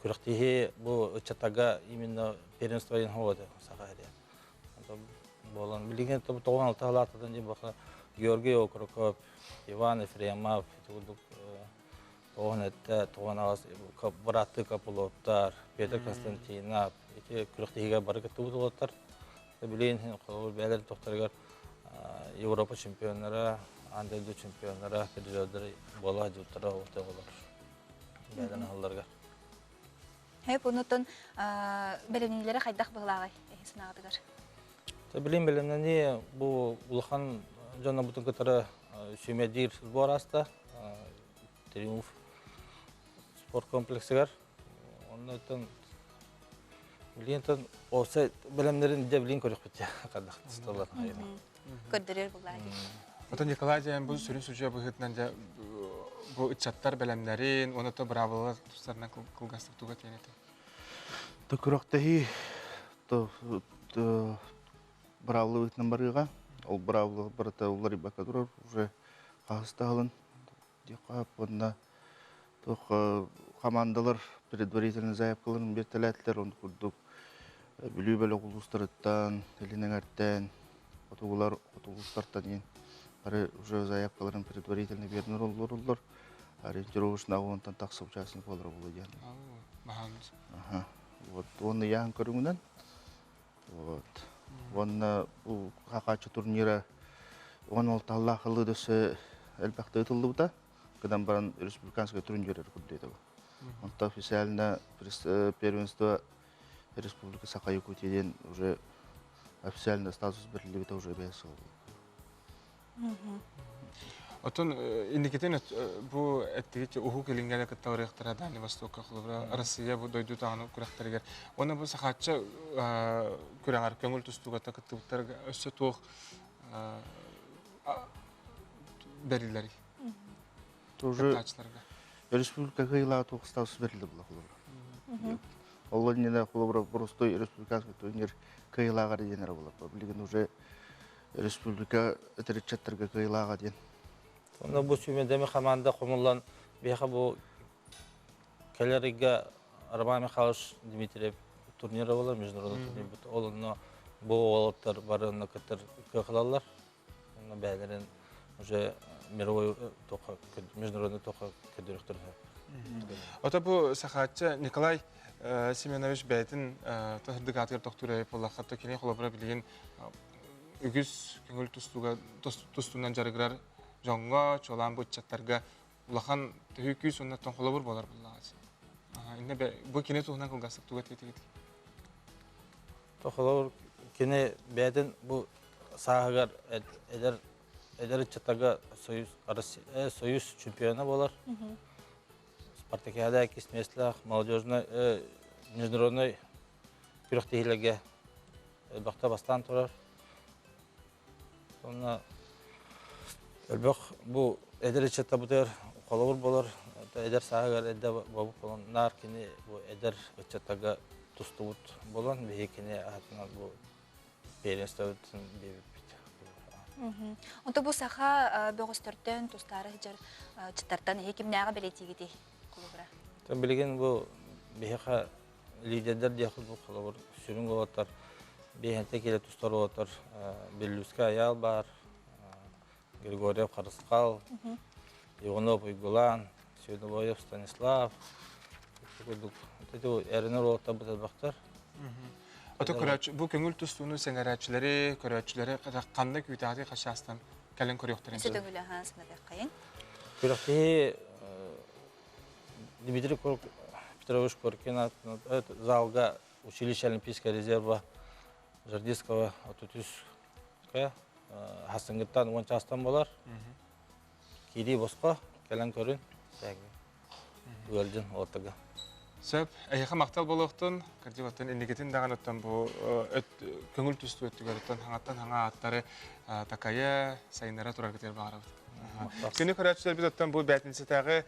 күрэхтэһии бу ыччаттарга именно первенство диэн хоҕо саха эрэ. Буолан билигин 96 сылаахтардан дии баха Георгий Окроков, Иван Ефремов курдук Тоҕон эттэ, тоҕон аҕас бырааттыы Копыловтар, Петр Константинов ити күрэхтэһиигэ бары кыттыбыт уолаттар. Билигин холобур бэйэлэрин тохторугар Европа чемпионнара, аан дойду чемпионнара, призердары буола сылдьыбыттара олор бэйэлэрин аһылларыгар. Хөп, онутун бэлэмниилэрэ хайдах быһылааҕай эһи санааҕытыгар? Билин бэлэмнэнии бу улахан дьоннорбутун кытары сүүмэрдиир сбор ааста. Триумф спорт комплексыгар. Оннуттан билиентэн осы бэлэмнэрин дьэ билин көрөхпүт хадах тысталар. Көрдөрөр буллаа. Отон Николай дьэ бу сүрүн судьуйа быһыытынан дьэ бу ыччаттар бэлэмнэрин, уонна то быраабылалар тустарынан кылгастык туга тиэн этэ. То күрэхтэһии то быраабыла быһыытынан барыаҕа. Ол быраабыла барыта уларыйбакка турар уже хаһыс таһылын диэххэ уонна туох хамаандалар предварительный заявкаларын биэртэлээтилэр он курдук Бүлүү бөлөх улуустарыттан, Илин Эҥэртэн, хотугулар хоту улуустартан иин бары уже заявкаларын предварительно биэрэн олороллор. Ориентировочно уонтан тахса участник буолара буолуо диэн. Аха. Вот уонна ыйааһын көрүҥүнэн Вот. Уонна бу Хахааччы турнира 16 аллаах ылыы дөссө элбэхтэ ытыллыбыта. Гынан баран республиканскай турнир курдук этэ. Онто официально первенство Республика Саха-Якутия диэн уже официально статус бериллибитэ уже бэйэ сыл. Отон инникитин бу эттигит Уһук Илиҥҥэ да кытта барыахтара Дальний Востокка холобура Россия бу дойду таҕаны күрэхтэригэр уонна бу сахаачча күрэҕэр көҥүл тустууга кыттыбыттарга өссө туох бэриллэрий? Тоже республика кыайыылаах туох статус берилди була холобура. Ол иннинэ холобура простой республиканский турнир кыайыылааҕар диэн эрэ буолар. Билигин уже республика эдэр кыайыылааҕа диэн. Онно бу сүүмэрдэммит хамаанда хомуллан биһиэхэ бу кэлэр ыйга Роман Михайлович Дмитриев турнира буолар, международный турнир. Ол онно бу уолаттар бары онно кыттар кыах ылаллар. Онно бэйэлэрин уже мировой международный тоха көрдөрүөхтэр. Ото бу Сахаачча Николай Семенович бэйэтин сырдык аатыгар тохтуур эбит буоллахха, то кини холобура билигин үгүс көҥүл тустууга тустуунан дьарыгырар дьоҥҥо, чуолаан бу ыччаттарга улахан төһүү күүс уонна холобур буолар буоллаҕа. Инне бу кини туһунан кылгастык туга этиэтигит? Холобур кини бэйэтин бу сааһыгар эдэр эдэр ыччаттарга союз союз чемпиона буолар. Спартакиада иккис миэстэлээх молодежный международный күрэхтэһиилэргэ элбэхтэ бастаан турар. Онно элбэх бу эдэр ыччаттарбытыгар холобур буолар. Эдэр сааһыгар эрдэ буолбут буолан наар кини бу эдэр ыччаттарга тустубут буолан биһиги кини аатынан бу первенствобытын биэрбиппит. Онто бу саха бөҕөстөртөн тустаары сылдьар ыччаттартан эһи кимнээҕи бэлиэтиигитий холобура? Билигин бу биһиэхэ лидердэр диэх курдук холобур сүрүн уолаттар биэһэнтэ киилэ тустар уолаттар Беллюска Айаал баар, Григорьев Харысхал, Иванов Уйгулаан, Свиновоев Станислав курдук эрэнэр уолаттарбыт элбэхтэр. Ото көрөөччү бу көҥүл тустууну сэҥэрээччилэри, көрөөччүлэри ханна күүтээҕи хашаастан кэлэн көрүөхтэрин сөп. Өссө төгүл санатыаххайын. Күрэхтэһии Дмитрий Петрович Коркин залга училище Олимпийского резерва Жардиского 33 хасынгыттан 10 чаастан болар. Киирии босхо кэлэн көрүн. Ыалдьын ортага. Сөп. Эһиэхэ махтал буолуохтун. Кырдьык оттон инникитин даҕаны оттон бу көҥүл түстүү өттүгэр хаҥаттан хаҥа ааттары такайа, сайыннара тураргытыгар баҕарабыт. Күнү көрөөччүлэрбит оттон бу бээтинсэтээҕи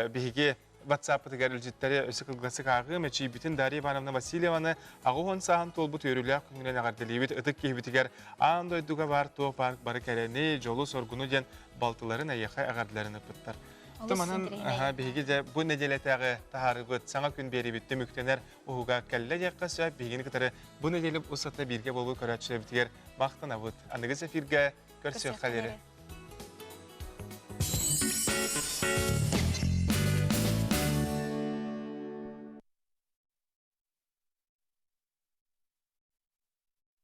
биһиги WhatsApp-ытыгар илдьиттэри өссө кылгасык ааҕыы мэчийбитин Дарья Ивановна Васильеваны 80 сааһын туолбут үөрүүлээх күҥүнэн эҕэрдэлиибит ытык киһибитигэр аан дойдуга баар туох баар бары кэрэни, дьолу-соргуну диэн балтыларын эйиэхэ эҕэрдэлэрин ыппыттар. Манан биһиги дьэ бу нэдиэлэтээҕи таһаарыбыт саҥа күн биэрибит түмүктэнэр уһуга кэллэ диэххэ сөп. Биһигини кытары бу нэдиэлэ устата бииргэ буолуу көрөөччүлэрбитигэр махтанабыт. Аныгыс эфиргэ көрсүөххэ диэри.